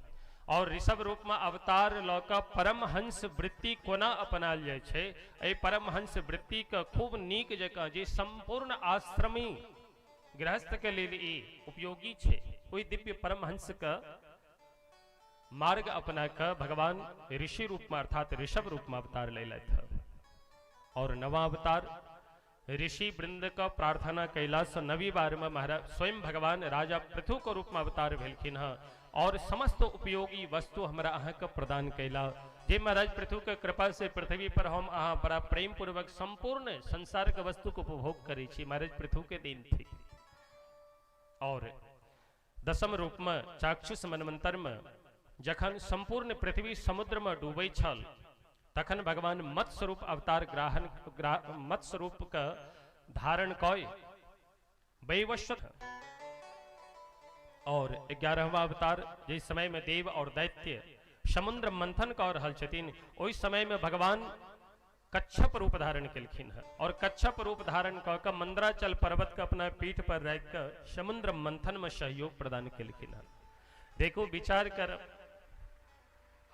और ऋषभ रूप में अवतार लऽ कऽ परमहंस वृत्ति कोना अपनायल जाइ छै, एहि परमहंस वृत्ति के खूब नीक जकाँ जे संपूर्ण आश्रमी गृहस्थ के लेल ई उपयोगी छै, ओहि दिव्य परमहंस के मार्ग अपना कऽ भगवान ऋषि रूप में अर्थात ऋषभ रूप में अवतार लेलथि हँ। और नवा अवतार ऋषि वृंद का प्रार्थना कैला से नवी बार में महाराज स्वयं भगवान राजा पृथु के रूप में अवतार भेलखिन हँ और समस्त उपयोगी वस्तु हमरा अहाँ के प्रदान कैला। जे महाराज पृथु के कृपा से पृथ्वी पर हम अहाँ बड़ा प्रेम पूर्वक संपूर्ण संसार के वस्तु के उपभोग करै छी, महाराज पृथु के दिन थी। और दसम रूप में चाक्षुष मनवंतर में जखन संपूर्ण पृथ्वी समुद्र में डूबै छल तखन भगवान मत्स्य रूप अवतार मत्स्य रूप के धारण कय वैवस्वत। और 11वां अवतार जिस समय में देव और दैत्य समुद्र मंथन कऽ रहल छथिन ओहि समय में भगवान कच्छप रूप धारण केलखिन हँ और कच्छप रूप धारण कऽ के मंदराचल पर्वत के अपना पीठ पर राखि कऽ समुद्र मंथन में सहयोग प्रदान केलखिन हँ। देखू विचार कर,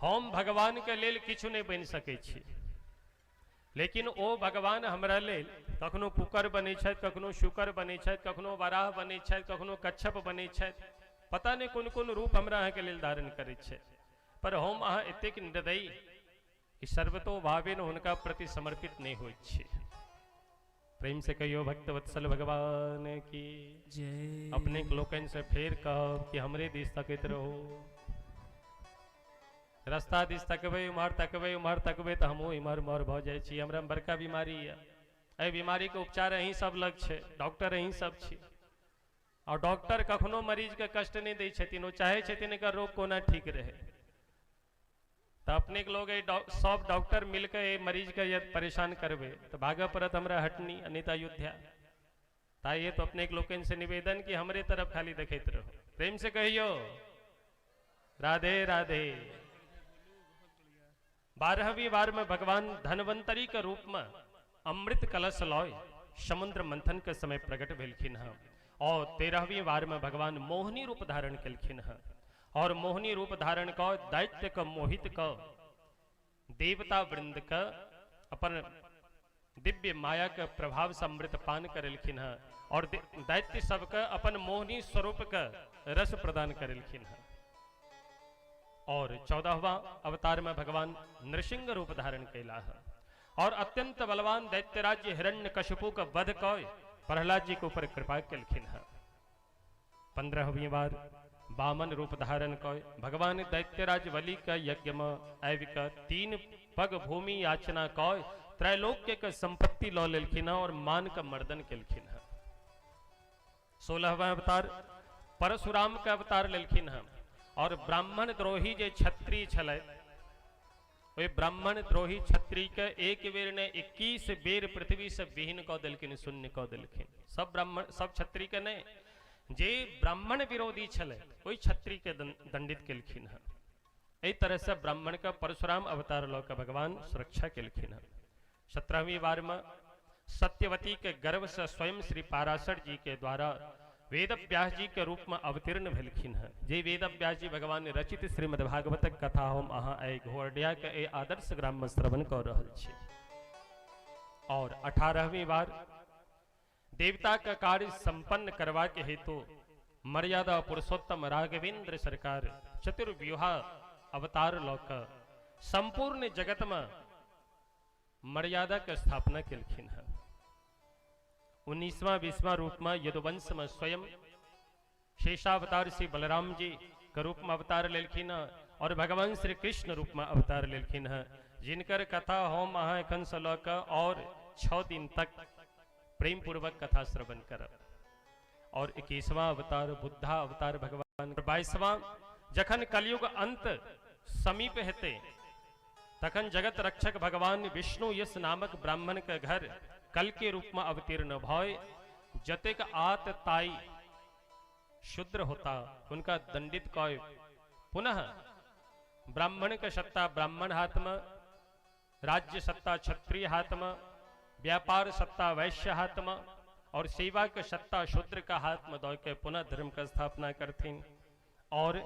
हम भगवान के लेल किछु नहीं बनि सकै छी, लेकिन ओ भगवान हमरा लेल कखनो कुकर बनै छथि, कखनो शुकर बनै छथि, कखनो वराह बनै छथि, कखनो कच्छप बनै छथि, पता नहीं कोन कोन रूप हमरा अहाँके लेल धारण करै छै। पर हम अहाँ एतेक निर्दयी कि सर्वतो भावेन हुनका प्रति समर्पित नहीं होइ छी। प्रेम से कहियो भक्त वत्सल भगवान की जय। अपने लोकनि से फेर कहब कि हमरे दिस तकैत रहो, रास्ता दिस तकबै, उम्हर तकबै, उम्हर तकबै तऽ हमहूँ इम्हर उम्हर भऽ जाइ छी। हमरा बड़का बीमारी यऽ, एहि बीमारीके उपचार अहीं सब लग छै, डॉक्टर अहीं सब छी। और डॉक्टर कखनो मरीजके कष्ट नहि दै छथिन, ओ चाहै छथिन एकर रोग कोना ठीक रहै। तऽ अपनेके लोग सब डॉक्टर मिलके एहि मरीजके यदि परेशान करबै तऽ भागऽ पड़त हमरा हटनी आ नहि तऽ अयोध्या। ताहि हेतु अपनेके लोकनि से निवेदन कि हमरे तरफ खाली देखैत रहू। प्रेम से कहियो राधे राधे। 12वीं बार में भगवान धनवंतरी के रूप में अमृत कलश लॉय समुद्र मंथन के समय प्रकट भेलखिन हँ। और 13वीं बार में भगवान मोहिनी रूप धारण केलखिन हँ और मोहिनी रूप धारण क दैत्य के मोहित क देवता वृंद के अपन दिव्य माया के प्रभाव से अमृत पान करेलखिन हँ और दैत्य सबके अपन मोहिनी स्वरूप के रस प्रदान करेलखिन हँ। और 14वां अवतार में भगवान नृसिंह रूप धारण कैला है और अत्यंत बलवान दैत्यराज हिरण्यकशिपु का वध कय प्रहलाद जी के ऊपर कृपा केलखिन है। 15वीं बार वामन रूप धारण कय भगवान दैत्यराज बलि का यज्ञ में आबि कऽ 3 पग भूमि याचना कय त्रैलोक्य के संपत्ति लऽ लेलखिन है और मान का मर्दन केलखिन है। 16वां अवतार परशुराम के अवतार लेलखिन है और ब्राह्मण द्रोही जे क्षत्रिय छलै ओहि ब्राह्मण द्रोही क्षत्रिय के एक बेर ने 21 बेर पृथ्वी से विहीन कऽ देलखिन, शून्य कऽ देलखिन। सब ब्राह्मण सब क्षत्रिय के नहीं, जे ब्राह्मण विरोधी छलै ओहि क्षत्रिय के दंडित केलखिन हँ। एहि तरह से ब्राह्मण के परशुराम अवतार लऽ के भगवान सुरक्षा केलखिन हँ। 17वीं बार में सत्यवती के गर्भ से स्वयं श्री पाराशर जी के द्वारा वेद व्यास जी के रूप में अवतीर्ण भेलखिन हँ। जे वेद व्यास जी भगवान रचित श्रीमद् भागवतक कथा हम अहाँ एहि घोरडिया के एहि आदर्श ग्राम में श्रवण कऽ रहल छी। और 18वीं बार देवता का कार्य संपन्न करवा के हेतु मर्यादा पुरुषोत्तम राघवेंद्र सरकार चतुर्व्यूहा अवतार लऽ कऽ संपूर्ण जगत में मर्यादा के स्थापना केलखिन हँ। 19वां 20वां रूप में यदुवंश में स्वयं शेषावतार श्री बलराम जी के रूप में अवतार लेलखिन हँ और भगवान श्री कृष्ण रूप में अवतार लेलखिन हँ, जिनकर कथा हम अहाँ एखन से लऽ कऽ और 6 दिन तक प्रेम पूर्वक कथा श्रवण करब। और 21वां अवतार बुद्धा अवतार भगवान, 22वां जखन कलयुग अंत समीप हेतै तखन जगत रक्षक भगवान विष्णु यश नामक ब्राह्मण के घर कल के रूप में अवतीर्ण भय जतेक आत ताई शूद्र होता उनका दंडित कय पुनः ब्राह्मण के सत्ता ब्राह्मण हाथ में, राज्य सत्ता क्षत्रिय हाथ में, व्यापार सत्ता वैश्य हाथ में और सेवा के सत्ता शूद्र का हाथ में दो के पुनः धर्म का स्थापना करथिन। और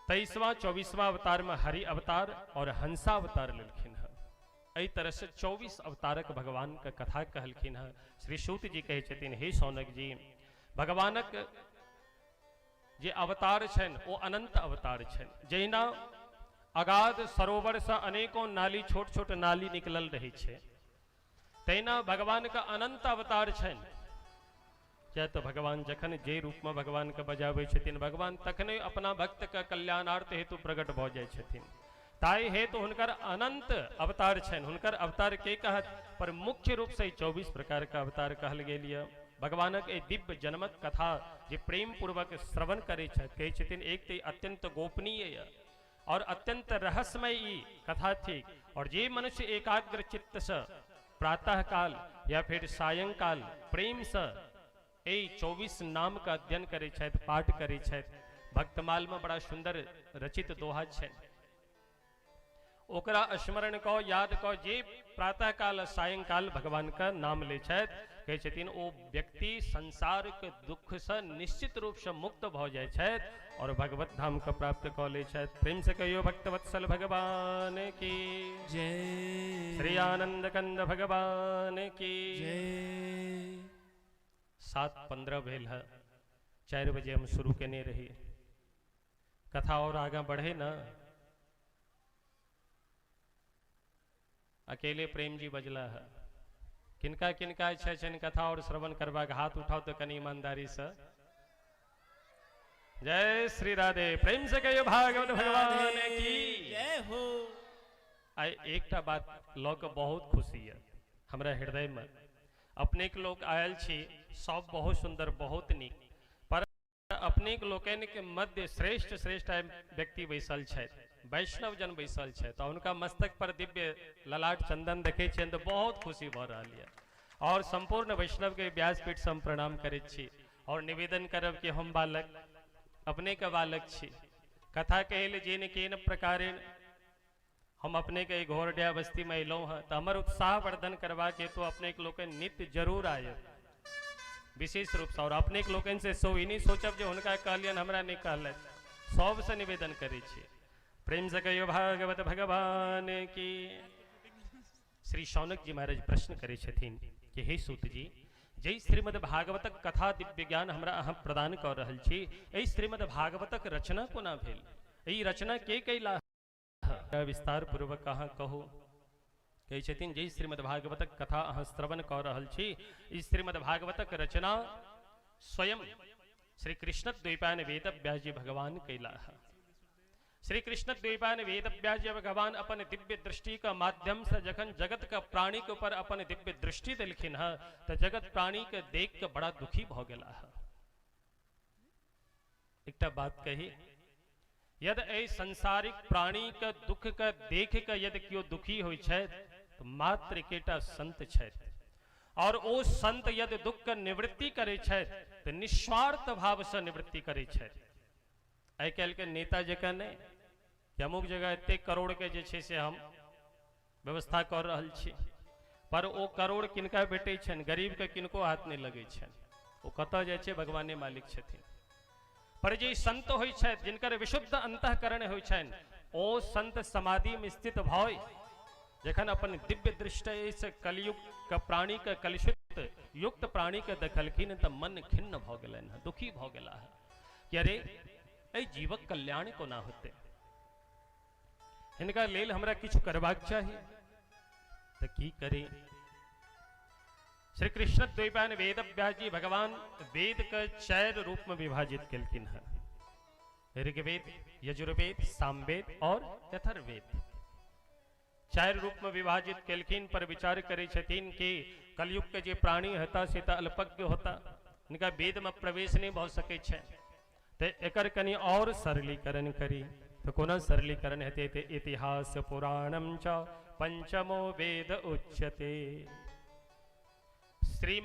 23वां 24वां अवतार में हरि अवतार और हंसा अवतार लेलखिन हँ। एहि तरह से 24 अवतारक भगवान के कथा कहलखिन हँ। श्री सूत जी कहै छथिन, हे सौनक जी, भगवानक जे अवतार छनि ओ अनंत अवतार छनि। जहिना अगाध सरोवर से अनेकों नाली, छोट छोट नाली निकलल रहै छै, तहिना भगवान के अनंत अवतार छनि। किया तो भगवान जखन जे रूप में भगवान के बजाबै छथिन, भगवान तखने अपना भक्त के कल्याणार्थ हेतु प्रकट भऽ जाइ छथिन। ताहि हेतु हुनकर अनंत अवतार छनि। हुनकर अवतार के कहत, पर मुख्य रूप से 24 प्रकार के अवतार कहल गेल यऽ। भगवानक एहि दिव्य जन्मक कथा जे प्रेम पूर्वक श्रवण करै छथि, कहै छथिन एक तऽ अत्यंत गोपनीय यऽ और अत्यंत रहस्यमय ई कथा थिक। और जे मनुष्य एकाग्र चित्त से प्रातः काल या फिर सायंकाल प्रेम से एहि 24 नाम का अध्ययन करै छथि, पाठ करै छथि, भक्तमाल में बड़ा सुंदर रचित दोहा छै, ओकरा स्मरण कऽ याद कऽ जे प्रातः काल सायंकाल भगवान का नाम लै छथि, कहै छथिन ओ व्यक्ति संसार के दुख से निश्चित रूप से मुक्त भऽ जाइ छथि और भगवत धाम के प्राप्त कऽ लै छथि। प्रेम से कहियो भक्तवत्सल भगवान की जय, श्री आनंद कंद भगवान की जय। 7:15 भेल है, 4 बजे हम शुरू केने रही कथा और आगा बढ़े न। अकेले प्रेम जी बजला है, किनका किनका इच्छा छनि कथा और श्रवण करबाक, हाथ उठाओ तो कनी ईमानदारी से। जय श्री राधे। प्रेम से कहियो भागवत भगवान की जय हो। आइ एकटा बात लऽ कऽ बहुत खुशी है हमरा हृदय में। अपने के लोग आयल छी सब बहुत सुंदर बहुत नीक, पर अपने के लोकनि के मध्य श्रेष्ठ श्रेष्ठ व्यक्ति बैसल छथि, वैष्णव जन बैसल छथि, तऽ हुनका मस्तक पर दिव्य ललाट चंदन देखै छियनि तऽ बहुत खुशी भऽ रहल यऽ। और संपूर्ण वैष्णव के व्यासपीठ से हम प्रणाम करै छी और निवेदन करब कि हम बालक अपने के बालक छी, कथा कहै लए जेन केन प्रकारेण हम अपने के घोरडिया बस्ती में अयलहुँ हँ तऽ हमर उत्साह वर्धन करबाक हेतु अपने के लोकनि नित्य जरूर आयब विशेष रूपसँ। और अपने के लोकनि से सो ई नहि सोचब जे हुनका कहलियनि हमरा नहि कहलथि, सबसँ निवेदन करै छी। प्रेम से कहियो भागवत भगवान की। श्री शौनक जी महाराज प्रश्न करै छथिन कि हे सूत जी, जै श्रीमद् भागवतक कथा दिव्य ज्ञान हमरा अहाँ प्रदान कऽ रहल छी, एहि श्रीमद् भागवतक रचना कोना भेल, एहि रचना के कैला, विस्तार पूर्वक अहाँ कहू। कहै छथिन जै श्रीमद् भागवतक कथा अहाँ श्रवण कऽ रहल छी, ई श्रीमद् भागवतक रचना स्वयं श्री कृष्ण द्वैपायन वेद व्यास जी भगवान कैला। श्री कृष्ण द्वैपायन वेद व्यास जी भगवान अपन दिव्य दृष्टि के माध्यम से जखन जगत के प्राणी के ऊपर अपन दिव्य दृष्टि देलखिन हँ तो जगत प्राणी के देख के बड़ा दुखी भ गेला हँ। एकटा बात कही, यदि एहि संसारिक प्राणी के दुख के देख के यदि केओ दुखी होइ छथि तो मात्र एकेटा संत छथि, और ओ संत यदि दुख के निवृत्ति करै छथि तो निस्वार्थ भाव से निवृत्ति करै छथि। आइ काल्हि के नेता जकाँ नहि कि अमुक जगह एते करोड़ के जे छै से हम व्यवस्था कर रहल छी, पर ओ करोड़ किनका भेटै छनि, गरीब के किनको हाथ नहि लगै छनि, ओ कतऽ जाइ छै भगवाने मालिक छथिन। पर जे संत होइ छथि जिनकर विशुद्ध अंतःकरण होइ छनि, ओ संत समाधि में स्थित भय जखन अपन दिव्य दृष्टि से कलयुग के प्राणी के कलुषित युक्त प्राणी के देखलखिन तऽ मन खिन्न भऽ गेलनि हँ, दुखी भऽ गेला हँ कि अरे एहि जीवक कल्याण कोना होतै, हिनका लेल हमरा किछु करबाक चाही, तऽ की करी। श्री कृष्ण द्वैपायन वेद व्यास जी भगवान वेद के चारि रूप में विभाजित केलखिन हँ, ऋग्वेद, यजुर्वेद, सामवेद और यथर्वेद। चारि रूप में विभाजित केलखिन, पर विचार करै छथिन कि कलयुग के जे प्राणी हेता से तऽ अल्पज्ञ होता, हिनका वेद में प्रवेश नहीं भऽ सकै छै, तऽ एकर कनि और सरलीकरण करी। तऽ कोना सरलीकरण हेतै, तऽ इतिहास पुराणम च पंचमो वेद उच्यते। श्री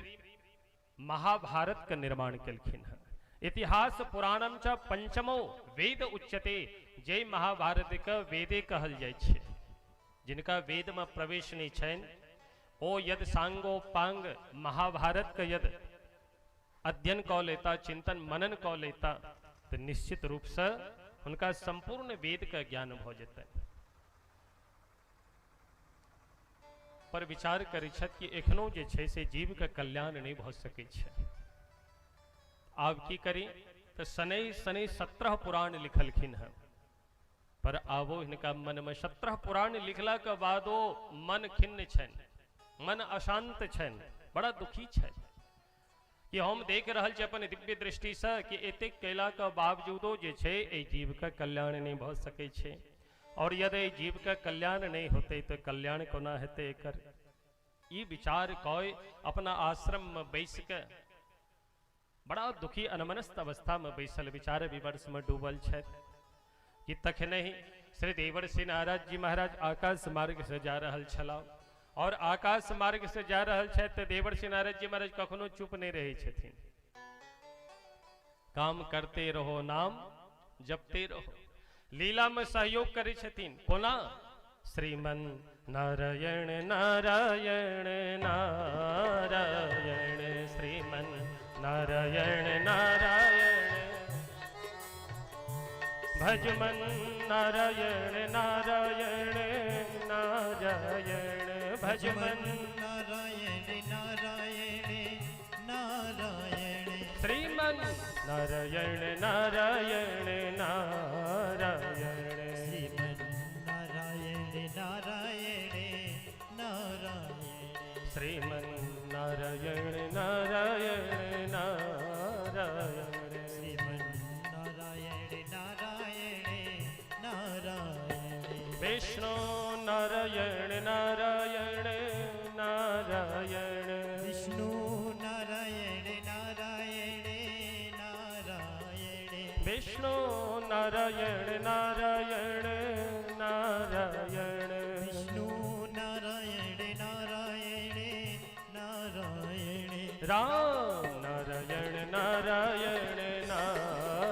महाभारत के निर्माण केलखिन हँ। इतिहास पुराणम च पंचमो वेद उच्यते, जे महाभारत के वेदे कहल जाइ छै। जिनका वेद में प्रवेश नहीं छनि ओ यद सांगोपांग महाभारत के यद अध्ययन कऽ लेता, चिंतन मनन कऽ लेता, तऽ निश्चित रूप से हुनका संपूर्ण वेद के ज्ञान भऽ जेतनि। पर विचार करै छथि कि एखनो जे छै से जीव के कल्याण नहीं भऽ सकै छै, आब की करी। तऽ शनै शनै 17 पुराण लिखलखिन हँ, पर आबो हिनका मन में 17 पुराण लिखला के बादो मन खिन्न छनि, मन अशांत छनि, बड़ा दुखी छनि कि हम देख रहल छी अपन दिव्य दृष्टि से कि एतेक कैला के बावजूदो जे छै एहि जीव के कल्याण नहीं भऽ सकै छै, और यदि एहि जीव के कल्याण नहीं होतै तऽ कल्याण कोना हेतै एकर। ई विचार कऽ अपना आश्रम में बैस के बड़ा दुखी अनमनस्थ अवस्था में बैसल विचार विमर्श में डूबल छथि कि तखने ही श्री देवर्षि नारद जी महाराज आकाश मार्ग से जा रहल छलाह, और आकाश मार्ग से जा रहल छथि तऽ देवर्षि नारद जी महाराज कखनो चुप नहीं रहै छथिन, काम करते रहो नाम जपते रहो, लीला में सहयोग करै छथिन। कोना, श्रीमन नारायण नारायण नारायण, श्रीमन नारायण नारायण, भजमन नारायण नारायण नारायण, भजमन नारायण नारायण नारायण, श्रीमन नारायण नारायण नारायण, श्रीमन नारायण नारायण नारायण, श्रीमन नारायण नारायण नारायण, श्रीमन नारायण नारायण नारायण, विष्णु नारायण नारायण नारायण, विष्णु नारायण नारायण नारायण, विष्णु नारायण नारायण नारायण, विष्णु नारायण नारायण नारायण, राम नारायण नारायण नारायण।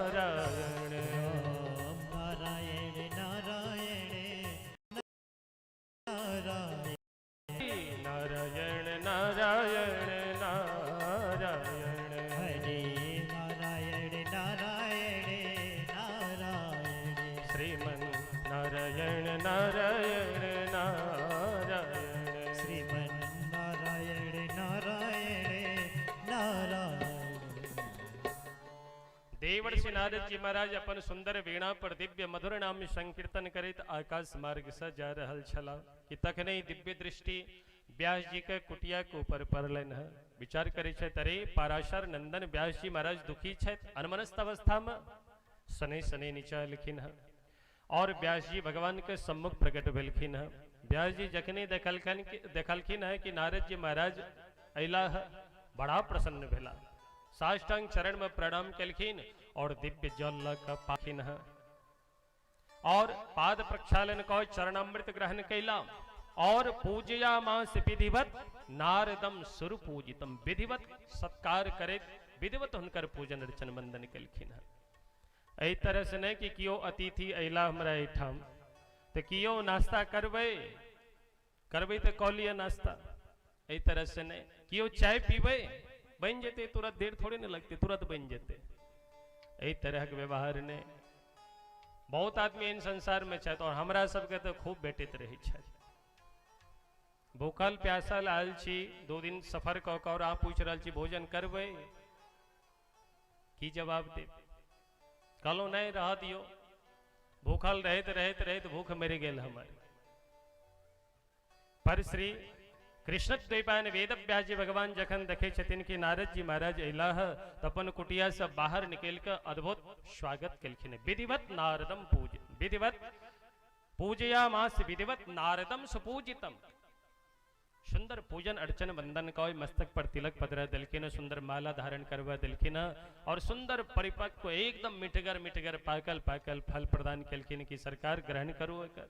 देवर्षि नारद जी महाराज अपन सुंदर वीणा पर दिव्य मधुर नाम संकीर्तन करैत आकाश मार्ग से जा रहल छला कि तखने दिव्य दृष्टि व्यास जी के कुटिया के ऊपर पड़लनि है। विचार करै छथि, अरे पाराशर नंदन व्यास जी महाराज दुखी छथि, अनमनस्थ अवस्था में। शनै शनै नीचा एलखिन है और व्यास जी भगवान के सम्मुख प्रकट भेलखिन है। व्यास जी जखने देखलखिन है कि नारद जी महाराज अयला है, बड़ा प्रसन्न भेला, साष्टांग चरण में प्रणाम केलखिन और दिव्य जल ल के पाखिन है और पाद प्रक्षालन कऽ चरणामृत ग्रहण कैला और पूजया मास विधिवत नारदम सुर पूजितम, विधिवत सत्कार करैत विधिवत हुनकर पूजन अर्चन वंदन केलखिन है। एहि तरह से नहीं कि कियो अतिथि अयला हमरा एहिठाम तऽ कियो नाश्ता करबै करबै तऽ कऽ लिअ नाश्ता, एहि तरह से नहीं। कियो चाय पीबै बनि जेतै तुरंत, देर थोड़े ने लगतै, तुरंत बनि जेतै, एहि तरहक व्यवहार नहीं। बहुत आदमी एहन संसार में छथि और हमरा सबके तऽ खूब भेटैत रहै छथि। भूखल प्यासल आयल छी, 2 दिन सफर कऽ कऽ और अहाँ पूछि रहल छी भोजन करबै, की जवाब देब? कहलहुँ नहि रह दियौ, भूखल रहैत रहैत रहैत भूख मरि गेल हमर। पर श्री कृष्ण द्वैपायन वेद व्यास जी भगवान जखन देखै छथिन कि नारद जी महाराज अयलाह तऽ अपन कुटिया से बाहर निकलि कऽ अद्भुत स्वागत केलखिन। विधिवत नारदम पूज, विधिवत पूजयामास विधिवत नारदम सुपूजितम, सुंदर पूजन अर्चन वंदन कऽ मस्तक पर तिलक पधरा देलखिन, सुंदर माला धारण करवा देलखिन और सुंदर परिपक्व एकदम मिठगर मिठगर पाकल पाकल फल प्रदान केलखिन कि सरकार ग्रहण करू एकर।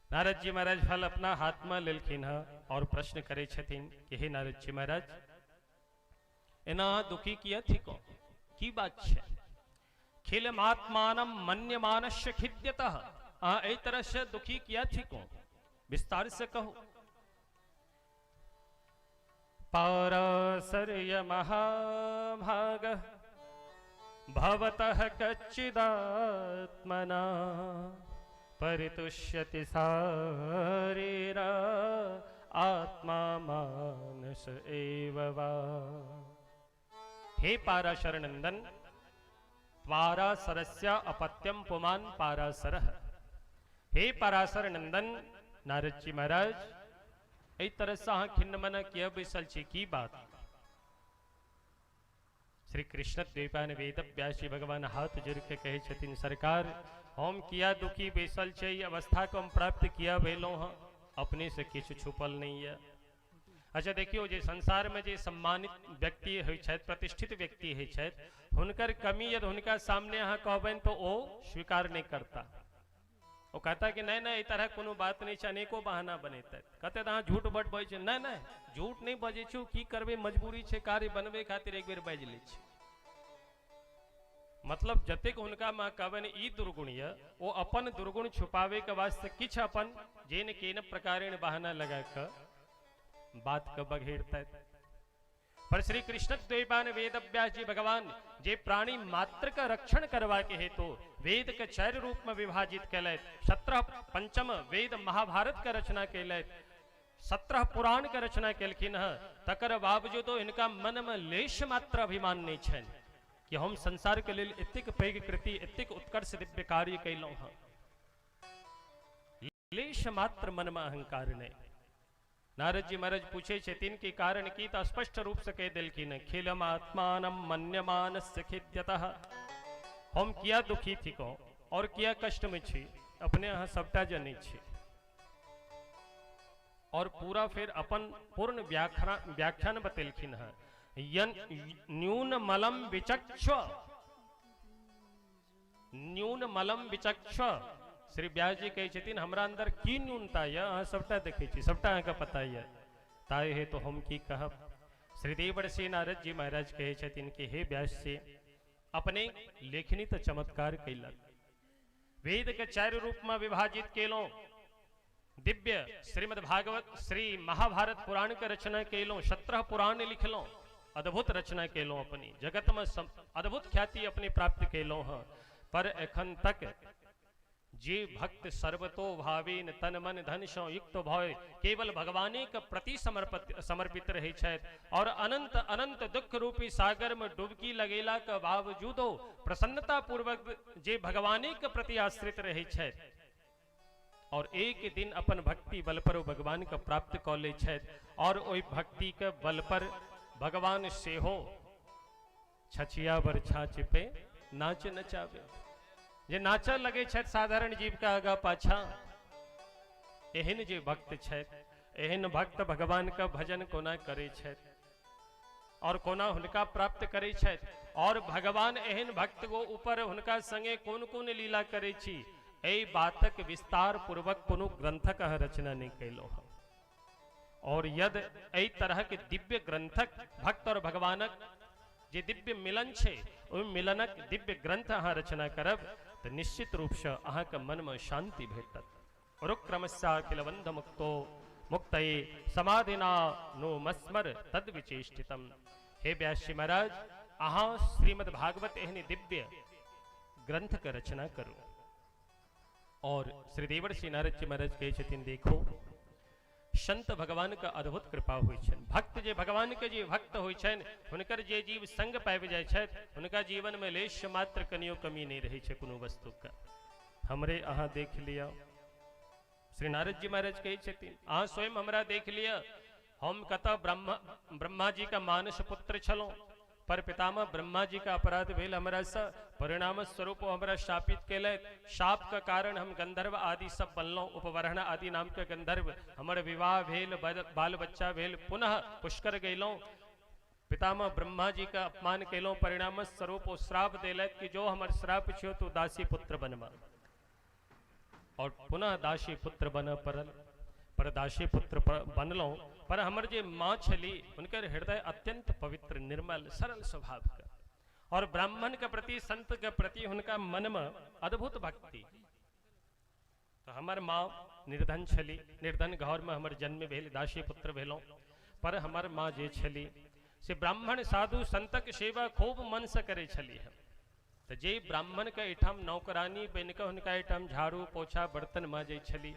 नारद जी महाराज फल अपना हाथ में लेलखिन है और प्रश्न करे छथिन कि हे नारद जी महाराज, एना दुखी किया थिको, की बात छै? खिलमात्मानं मन्यमानस्य खिद्यतः, अहाँ एहि तरह से दुखी किया थिको, विस्तार से कहू। पाराशर्य महाभाग भवतः कच्चिदात्मना परितुष्यति सारेरा आत्मा मानस एव वा। हे पाराशर नंदन, पाराशरस्य अपत्यम पुमान पाराशरः। हे पाराशर नंदन नारद जी महाराज, एहि तरह से अहाँ खिन्न मन किया बैसल छी, की बात? श्री कृष्ण द्वैपायन वेद व्यास जी भगवान हाथ जोड़ के कहै छथिन, सरकार हम किया दुखी बैसल छै, ई अवस्था के हम प्राप्त किया भेलहुँ हँ, अपने से किछु छुपल नहीं है। अच्छा देखियौ, जे संसार में जे सम्मानित व्यक्ति होइ छथि, प्रतिष्ठित व्यक्ति होइ छथि, हुनकर कमी यदि हुनका सामने अहाँ कहबनि तो ओ स्वीकार नहीं करता, ओ कहता कि नहीं नहीं एहि तरह कोनो बात नहीं छै, अनेको बहाना बनेतै, कहते अहाँ झूठ बड बजै छी। नहीं नहीं झूठ नहीं बजै छी, की करबै मजबूरी छै, कार्य बनबै खातिर एक बेर बाजि लै छी। मतलब जतेक हुनका माँ कहबनि ई दुर्गुण यऽ, ओ अपन दुर्गुण छुपावे के वास्ते किछु अपन जेन केन प्रकारेण बहाना लगा कऽ बात के बघेरतै। पर श्री कृष्ण द्वैपायन वेद व्यास जी भगवान जे प्राणी मात्र का रक्षण करवा के हेतु वेद के 4 रूप में विभाजित केलथि, 17 पंचम वेद महाभारत के रचना केलथि, 17 पुराण के रचना केलखिन हँ, तकर बावजूदो इनका मन में लेश मात्र अभिमान नहीं छनि कि हम संसार के लेल एतेक पैघ कृति, एतेक उत्कर्ष दिव्य कार्य केलहुँ हँ, लेश मात्र मन में अहंकार नहीं। नारद जी महाराज पूछे छथिन कि कारण की, तो स्पष्ट रूप से कह देलखिन, खिलमात्मानं मन्यमानस्य खिद्यतः। हम किया दुखी थिको और किया कष्ट में छी, अपने अहाँ सबटा जनै छी। और पूरा फिर अपन पूर्ण व्याख्यान बतेलखिन हँ। न्यून मलम विचक्ष, न्यून मलम विचक्ष। श्री व्यास जी कहै छथिन हमरा अंदर की न्यूनता यऽ, अहाँ सबटा देखै छी, सबटा अहाँके पता यऽ, ताहि हेतु हम की कहब। श्री देवर्षि नारद जी महाराज कहै छथिन कि हे व्यास जी, अपने लेखनी तऽ चमत्कार कैलक, वेद के 4 रूप में विभाजित केलहुँ, दिव्य श्रीमद् भागवत श्री महाभारत पुराण के रचना केलहुँ, 17 पुराण लिखलहुँ, अद्भुत रचना केलहुँ, अपनी जगत में अद्भुत ख्याति अपने प्राप्त केलहुँ हँ। पर एखन तक जे भक्त सर्वतो भावेन तन मन धन सँ युक्त भय केवल भगवाने के प्रति समर्पित समर्पित रहै छथि और अनंत अनंत दुख रूपी सागर में डुबकी लगेला के बावजूदो प्रसन्नता पूर्वक जे भगवाने के प्रति आश्रित रहै छथि और एक दिन अपन भक्ति बल पर ओ भगवान के प्राप्त कऽ लै छथि और ओहि भक्ति के बल पर भगवान सेहो छछिया बर छाछ पे नाच नचावे। जे नाचऽ लगै छथि साधारण जीव के आगा पाछा, एहन जे भक्त छथि, एहन भक्त भगवान के भजन कोना करै छथि और कोना हुनका प्राप्त करै छथि और भगवान एहन भक्त को ऊपर हुनका संगे कोन कोन लीला करै छी, एहि बातक विस्तार पूर्वक कोनो ग्रंथक अहाँ रचना नहि कयलहुँ हँ। और यद एहि तरहक दिव्य ग्रंथक भक्त और भगवानक जे दिव्य मिलन छै, ओहि मिलनक दिव्य ग्रंथ अहाँ रचना करब तऽ निश्चित रूपसँ अहाँके मनमे शांति भेटत। उरुक्रमस्याखिल बंध मुक्तो मुक्तये समाधिना नो मस्मर तद विचेष्टितम। हे व्यास जी महाराज, अहाँ श्रीमद् भागवत एहन दिव्य ग्रंथ के रचना करू। और श्री देवर्षि नारद जी महाराज कहै छथिन, देखो संत भगवान के अद्भुत कृपा होइ छनि। भक्त जे भगवान के जे भक्त होइ छनि, हुनकर जे जीव संग पाबि जाइ छथि, हुनका जीवन में लेश मात्र कनियो कमी नहीं रहै छै कोनो वस्तु के। हमरे अहाँ देख लिअ, श्री नारद जी महाराज कहै छथिन, अहाँ स्वयं हमरा देख लिअ, हम कतऽ ब्रह्मा जी का मानस पुत्र छलहुँ, पर पितामह ब्रह्मा जी का अपराध भेल हमरा से, परिणाम स्वरूप हमरा शापित केलथि। शाप के कारण हम गंधर्व आदि सब बनलहुँ, उपवर्ण आदि नाम के गंधर्व। हमर विवाह भेल, बाल बच्चा भेल, पुनः पुष्कर गेलहुँ, पितामह ब्रह्मा जी का अपमान केलहुँ, परिणाम स्वरूप ओ श्राप देलथि कि जो हमर श्राप छियो तो दासी पुत्र बनबा, और पुनः दासी पुत्र बनऽ पड़ल। पर दासी पुत्र बनलहुँ, पर हमर जे माँ छली हुनकर हृदय अत्यंत पवित्र निर्मल सरल स्वभाव के, और ब्राह्मण के प्रति संत के प्रति हुनका मन में अद्भुत भक्ति। तो हमर माँ निर्धन छली, निर्धन घर में हमर जन्म भेल, दासी पुत्र भेलहुँ, पर हमर माँ जे छली से ब्राह्मण साधु संतक सेवा खूब मन से करै छली। तऽ जे ब्राह्मण के एहिठाम नौकरानी बनि कऽ हुनका एहिठाम झाड़ू पोछा बर्तन माजै छली,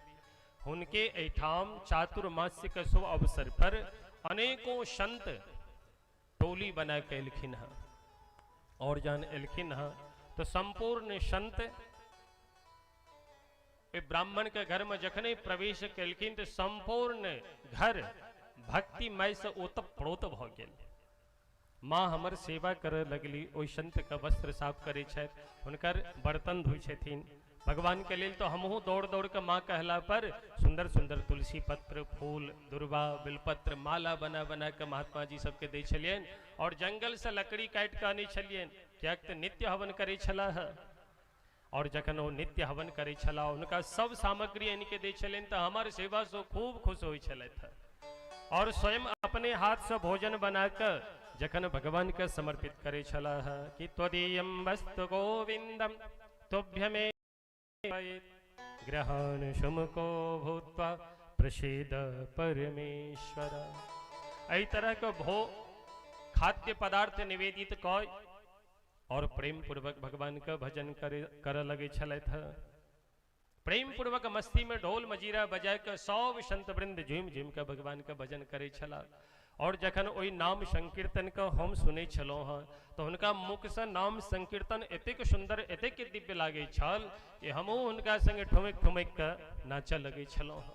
हुनके एहिठाम चातुर्मास्य के शुभ अवसर पर अनेकों संत टोली बना के एलखिन हँ, और जहन एलखिन हँ तो संपूर्ण संत ब्राह्मण के घर में जखने प्रवेश केलखिन तो संपूर्ण घर भक्तिमय से ओतप्रोत भऽ गेल। माँ हमर सेवा करऽ लगली, ओहि संत के वस्त्र साफ करै छथि, हुनकर बर्तन धोइ छथिन। भगवान के लेल तो हमहूँ दौड़ दौड़ के माँ कहला पर सुंदर सुंदर तुलसी पत्र, फूल, दुर्वा, बिलपत्र, माला बना बना के महात्मा जी सबके दै छलियनि, और जंगल से लकड़ी काटि कऽ आनै छलियनि, किएक तऽ नित्य हवन करै छलाह। और जखन ओ नित्य हवन करै छलाह, हुनका सब सामग्री आनि के दै छलियनि, तऽ हमर सेवासँ खूब खुश होइ छलथि। और स्वयं अपने हाथसँ भोजन बना कऽ जखन भगवान के समर्पित करै छलाह कि त्वदीयं वस्तु गोविंदम तुभ्यमे ग्रहण शुमको भूत्वा प्रसीद परमेश्वर। एहि तरह के भो खाद्य पदार्थ निवेदित कऽ और प्रेम पूर्वक भगवान के भजन करे लगे छलथि। प्रेम पूर्वक मस्ती में ढोल मजीरा बजा के सब संत वृंद झूमि झूमि के भगवान के भजन करे छला। और जखन ओहि नाम संकीर्तन के हम सुनै छलहुँ हँ तऽ हुनका मुख से नाम संकीर्तन एतेक सुंदर एतेक दिव्य लागै छल कि हमहूँ हुनका संगे ठुमकि ठुमकि कऽ नाचऽ लगै छलहुँ हँ।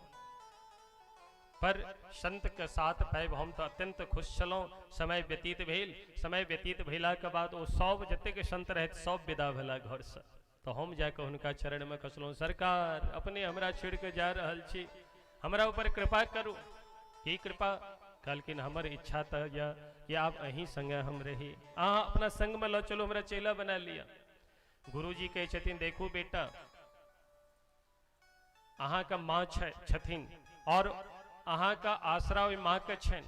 पर संत के साथ पाबि हम तऽ अत्यंत खुश छलहुँ। समय व्यतीत भेल, समय व्यतीत भेलाके बाद ओ सब जतेक संत रहथि सब विदा भेला घरसँ। तऽ हम जाकऽ हुनका चरणमे खसलहुँ, सरकार अपने हमरा छोड़ि कऽ जा रहल छी, हमरा ऊपर कृपा करू। की कृपा? कहलखिन हमर इच्छा तऽ यऽ कि आब अहीं संगे हम रही, अहाँ अपना संगमे लऽ चलू, हमरा चेला बना लिअ। गुरुजी कहै छथिन देखू बेटा, अहाँके माँ छथिन और अहाँके आसरा ओहि माँके छनि,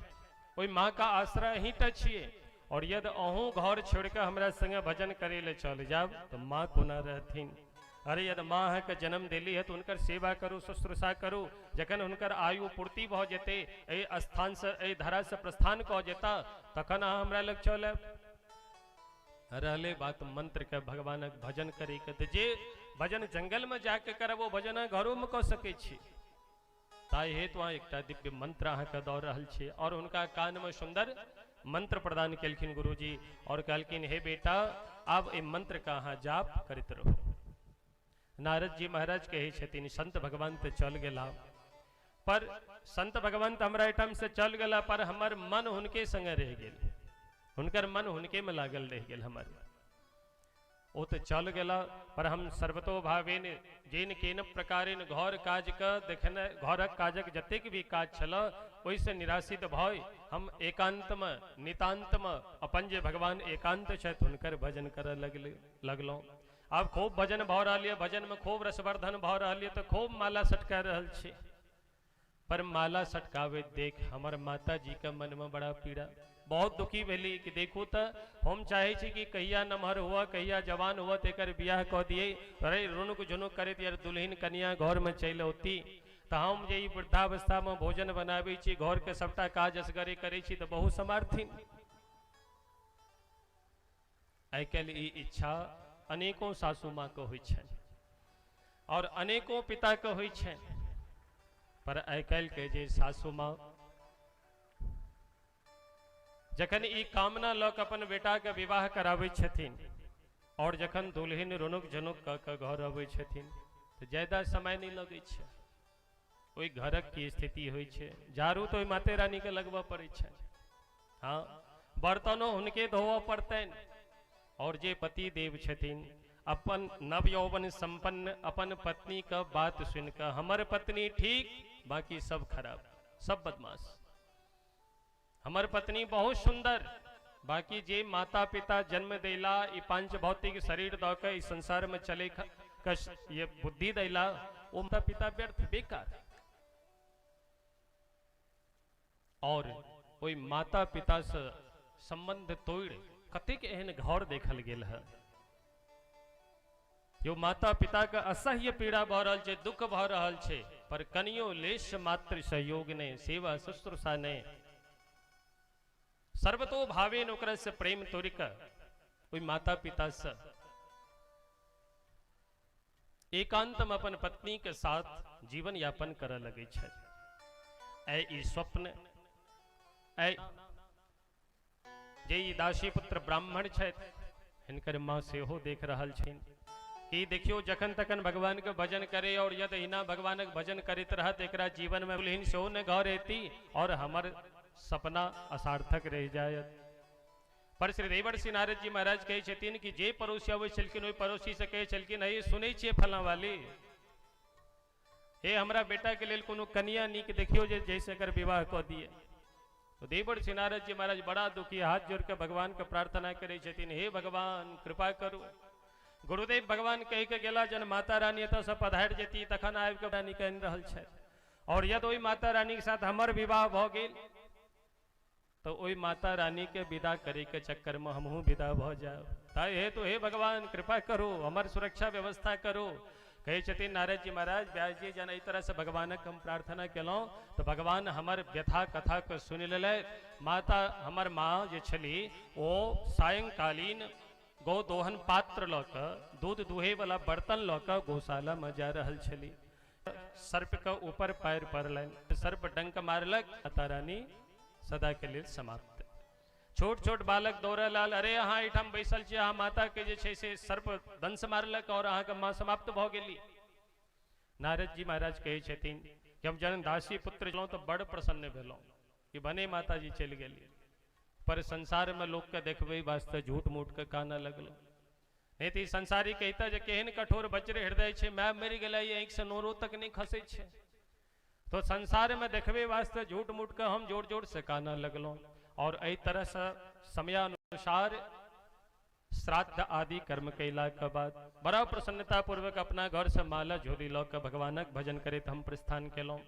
ओहि माँके आसरा अहीं टा छियै, और यदि अहूँ घर छोड़िकऽ हमरा संगे भजन करै लए चल जायब तऽ माँ कोना रहथिन? अरे यदि माँ अहाँके जन्म देली है तऽ हुनकर सेवा करू, शुश्रूषा करू, जखन हुनकर आयु पूर्ति भऽ जेतै, एहि स्थानसँ एहि धरासँ प्रस्थान कऽ जेता, तखन अहाँ हमरा लग चल आयब। रहले बात मंत्र के भगवानक भजन करे के, तऽ जे भजन जंगलमे जाके करब ओ भजन अहाँ घरोमे कऽ सकै छी। ताहि हेतु अहाँ एकटा दिव्य मंत्र अहाँके दऽ रहल छी। और हुनका कानमे सुंदर मंत्र प्रदान केलखिन गुरुजी और कहलखिन हे बेटा, आब एहि मंत्रके अहाँ जाप करैत रहू। नारद जी महाराज कहै छथिन संत भगवान तऽ चल गेला, पर संत भगवान तऽ हमरा एहिठाम से चल गेला, पर हमर मन हुनके संगे रहि गेल, हुनकर मन हुनके में लागल रहि गेल। हमर ओ तऽ चल गेला, पर हम सर्वतो भावेन जेन केन प्रकारेण घर काज के देखने, घरक काजक जतेक भी काज छल ओहिसँ निराशित भऽ हम एकांतमे नितांतमे अपन जे भगवान एकांत छथि हुनकर भजन करऽ लगलहुँ। आब खूब भजन भऽ रहल यऽ, भजनमे खूब रसवर्धन भऽ रहल यऽ, तऽ खूब माला सटका रहल छी। पर माला सटकाबैत देख हमर माता जी के मनमे बड़ा पीड़ा, बहुत दुखी भेली कि देखू तऽ हम चाहै छी कि कहिया नमहर हुआ, कहिया जवान हुआ तऽ एकर बियाह कऽ दियै। अरे रुनुक झुनुक करैत यार दुल्हिन कनिया घरमे चलि औती, तऽ हम जे ई वृद्धावस्थामे भोजन बनाबै छी, घरके सबटा काज असगरे करै छी, तऽ बहुत समारथिन। आइ काल्हि ई इच्छा अनेकों सासू माँके होइ छनि और अनेकों पिताके होइ छनि, पर आइ काल्हिके जे सासू माँ जखन ई कामना लऽ कऽ अपन बेटाके विवाह कराबै छथिन और जखन दुल्हिन रुनुक झुनुक कऽ कऽ घर अबै छथिन तऽ ज्यादा समय नहि लगै छै, ओहि घरक की स्थिति होइ छै। झाड़ू तऽ ओहि माते रानीके लगबऽ पड़ै छनि, हाँ, बर्तनो हुनके धोअ पड़तनि। और जे पति देव छथिन अपन नव यौवन संपन्न अपन पत्नी के बात सुनिकऽ हमर पत्नी ठीक, बाकी सब खराब, सब बदमाश, हमर पत्नी बहुत सुंदर, बाकी जे माता पिता जन्म देला, ई पांच भौतिक शरीर दऽ के ई संसार में चले ये बुद्धि देला, ओ माता पिता व्यर्थ बेकार। और ओहि माता पिता से संबंध तोड़ि कतेक एहन घर देखल गेल है जो माता पिता के असह्य पीड़ा भऽ रहल छै, दुख भऽ रहल छै, पर कनियो लेश मात्र सहयोग नहि, सेवा शुश्रूषा नहि, सर्वतो भावेन ओकरा से प्रेम तोड़ि कऽ ओहि माता पिता से एकांत में अपन पत्नी के साथ जीवन यापन करऽ लगै छथि। ऐ ई स्वप्न, ऐ जे ई दासी पुत्र ब्राह्मण छथि, हिनकर माँ सेहो देख रहल छथिन कि देखियो जखन तखन भगवान के भजन करे और यदि एहिना भगवानक भजन करैत रहत एकरा जीवन में दुल्हिन सेहो ने घर एती और हमर सपना असार्थक रहि जायत। पर श्री देवर्षि नारद जी महाराज कहै छथिन कि जे पड़ोसी अबै छलखिन ओहि पड़ोसी से कहै छलखिन, हे सुनै छियै फलां वाली, हे हमरा बेटा के लेल कोनो कनिया नीक देखियो जे जैसे एकर विवाह कऽ दिए। तो देवर्षि नारद जी महाराज बड़ा दुखी हाथ जोड़ के भगवान के प्रार्थना करै छथिन, हे भगवान कृपा करू। गुरुदेव भगवान कहि के गेला जन माता रानी एतऽ से पधारि जेती तखन आबि के रानी कहि रहल छथि, और यदि ओहि माता रानी के साथ हमर विवाह भऽ गेल तो ओहि माता रानी के विदा करे के चक्कर में हमहूँ विदा भऽ जायब। ताहि हेतु हे भगवान कृपा करू, हमर सुरक्षा व्यवस्था करू। कहै छथिन नारद जी महाराज, व्यास जी जन एहि तरह से भगवानक हम प्रार्थना केलहुँ तऽ भगवान हमर व्यथा कथा के सुनि लेलथि। माता हमर माँ जे छली ओ सायंकालीन गौदोहन पात्र लऽ कऽ दूध दुहे वाला बर्तन लऽ कऽ गौशाला में जा रहल छली। सर्प के ऊपर पैर पड़लनि, सर्प डंक मारलक, माता रानी सदा के लेल समाप्त। छोट छोट बालक दौड़ल आयल, अरे अहाँ एहिठाम बैसल छी, अहाँ माता के जे छै से सर्प दंश मारलक और अहाँके माँ समाप्त भऽ गेली। नारद जी महाराज कहै छथिन कि हम जहन दासी पुत्र छलहुँ तऽ बड़ प्रसन्न भेलहुँ कि भने माताजी चलि गेली, पर संसार में लोक के देखबै वास्ते झूठ मूठ के कानऽ लगलहुँ। नहीं तऽ ई संसारी कहिता जे केहन कठोर वज्र हृदय छै, my मरि गेलै आँखि से नोरो तक नहीं खसै छै। तो संसार में देखबे वास्ते झूठ मूठ के हम जोर जोर से कानऽ लगलहुँ। और एहि तरह से समयानुसार श्राद्ध आदि कर्म कैला के बाद बड़ा प्रसन्नता पूर्वक अपना घर से माला झोली लऽ के भगवानक भजन करैत हम प्रस्थान केलहुँ।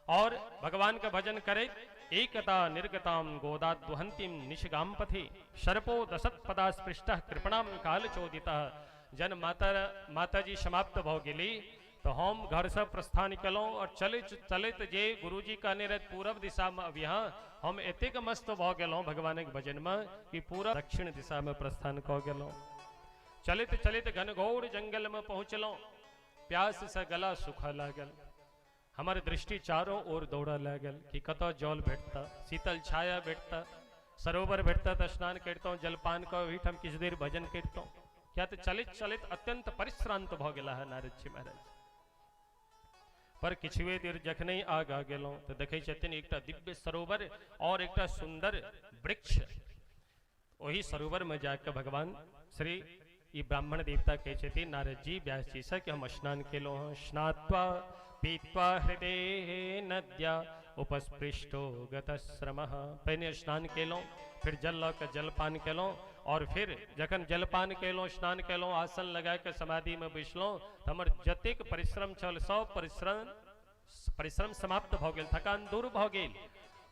और भगवान के भजन करैत एकता निर्गताम गोदाद्वहंतीम निशगाम पथि सर्पो दशत पदा स्पृष्टः कृपणाम काल चोदितः। जन माता जी समाप्त भऽ गेली तो हम घर से प्रस्थान केलहुँ और चलैत चलैत जे गुरुजी कहने रहथि पूरब दिशा में अबिहाँ, हम एतेक मस्त भऽ गेलहुँ भगवानक भजन में कि पूरब दक्षिण दिशा में प्रस्थान कऽ गेलहुँ। चलैत चलैत घनघोर जंगल में पहुँचलहुँ। प्यास से गला सूखऽ लागल, हमर दृष्टि चारों ओर दौड़ऽ लागल कि कतऽ जल भेटता, शीतल छाया भेटता, सरोवर भेटता तऽ स्नान करितहुँ, जलपान कऽ ओहिठाम किछु देर भजन करितहुँ। किया तऽ चलैत चलैत अत्यंत परिश्रांत भऽ गेला है नारद जी महाराज। पर किछुए देर जखने आगा गेलहुँ तऽ देखै छथिन एकटा दिव्य सरोवर और एकटा सुंदर वृक्ष। ओहि सरोवर में जाके भगवान श्री ई ब्राह्मण देवता कहै छथिन नारद जी व्यास जी से कि हम स्नान केलहुँ हँ। स्नात्वा पीत्वा हृदय नद्या उपस्पृष्टो गतश्रमः। पहिने स्नान केलहुँ, फिर जल लऽ कऽ जलपान केलहुँ, और फिर जखन जलपान केलहुँ, स्नान केलहुँ, आसन लगा कऽ समाधि में बैसलहुँ तऽ हमर जतेक परिश्रम छल सब परिश्रम परिश्रम समाप्त भऽ गेल, थकान दूर भऽ गेल।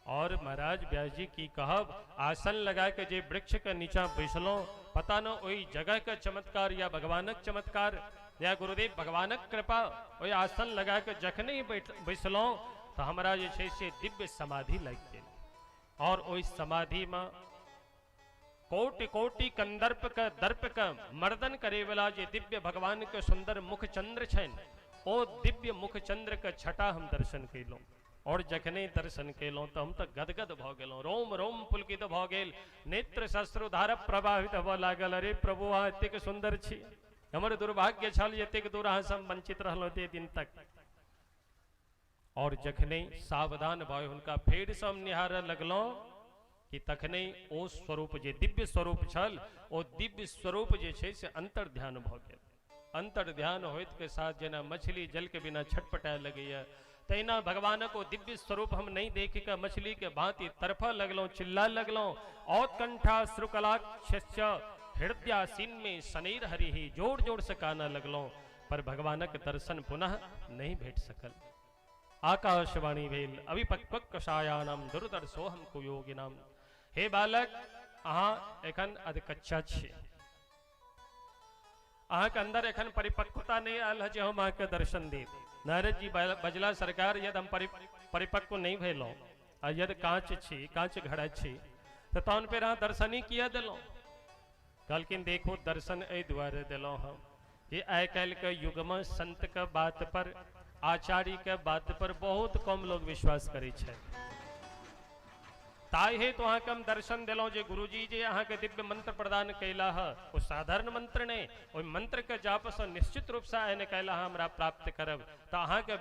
और महाराज व्यास जी की कहब, आसन लगा के जे वृक्ष के नीचा बैसलहुँ, पता न ओहि जगह के चमत्कार या भगवानक चमत्कार या गुरुदेव भगवानक कृपा, ओहि आसन लगा के जखने बैसलहुँ तऽ हमरा जे छै से दिव्य समाधि लागि गेल। और ओहि समाधि में कोटि कोटि कंदर्प के दर्प के मर्दन करे वाला जे दिव्य भगवान के सुंदर मुख चंद्र छनि, ओ दिव्य मुख चंद्र के छटा हम दर्शन केलहुँ। और जखने दर्शन केलहुँ तऽ हम तऽ गदगद भऽ गेलहुँ, रोम रोम पुलकित भऽ गेल, नेत्र शस्त्रोधार प्रवाहित होबऽ लागल। अरे प्रभु अहाँ एतेक सुंदर छी, हमर दुर्भाग्य छल जे एतेक दूर अहाँ से वंचित रहलहुँ एते दिन तक। और जखने सावधान भऽ हुनका फेर से हम निहारऽ लगलहुँ कि तखने ओ स्वरूप जे दिव्य स्वरूप छल, ओ दिव्य स्वरूप जे छै से अंतर ध्यान भऽ गेल। अंतर ध्यान होइत के साथ जेना मछली जल के बिना छटपटाए लगैया, तहिना भगवानक ओ दिव्य स्वरूप हम नहीं देख के मछली के भांति तड़फऽ लगलहुँ, चिल्ला लगलहुँ। औत्कंठा श्रुकलाक्षस्य हृदयासीन में शनैर हरि ही, जोर जोर से कानऽ लगलहुँ, पर भगवानक दर्शन पुनः नहीं भेट सकल। आकाशवाणी भेल, अविपक्व कषायानाम दुर्दर्शोहम कुयोगिनाम। हे बालक, अहाँ एखन अधकच्चा छी, अहाँके अंदर एखन परिपक्वता नहीं आयल है जे हम अहाँके दर्शन देब। नारद जी बजला, सरकार यदि हम परिपक्व नहीं भेलहुँ आ यदि काँच छी, काँच घड़ा छी, तऽ तहन फेर अहाँ दर्शन ही किया देलहुँ? कहलखिन देखो दर्शन एहि दुआरे देलहुँ हम जे आइ काल्हिके युगमे संतके बात पर, आचार्यके बात पर बहुत कम लोग विश्वास करै छथि। ताहि हेतु अहाँके हम दर्शन देलहुँ जे गुरुजी जे अहाँके दिव्य मंत्र प्रदान कैला है ओ साधारण मंत्र नहीं, ओहि मंत्र के जापसँ निश्चित रूपसँ आइ ने काल्हि अहाँ हमरा प्राप्त करब। तऽ अहाँके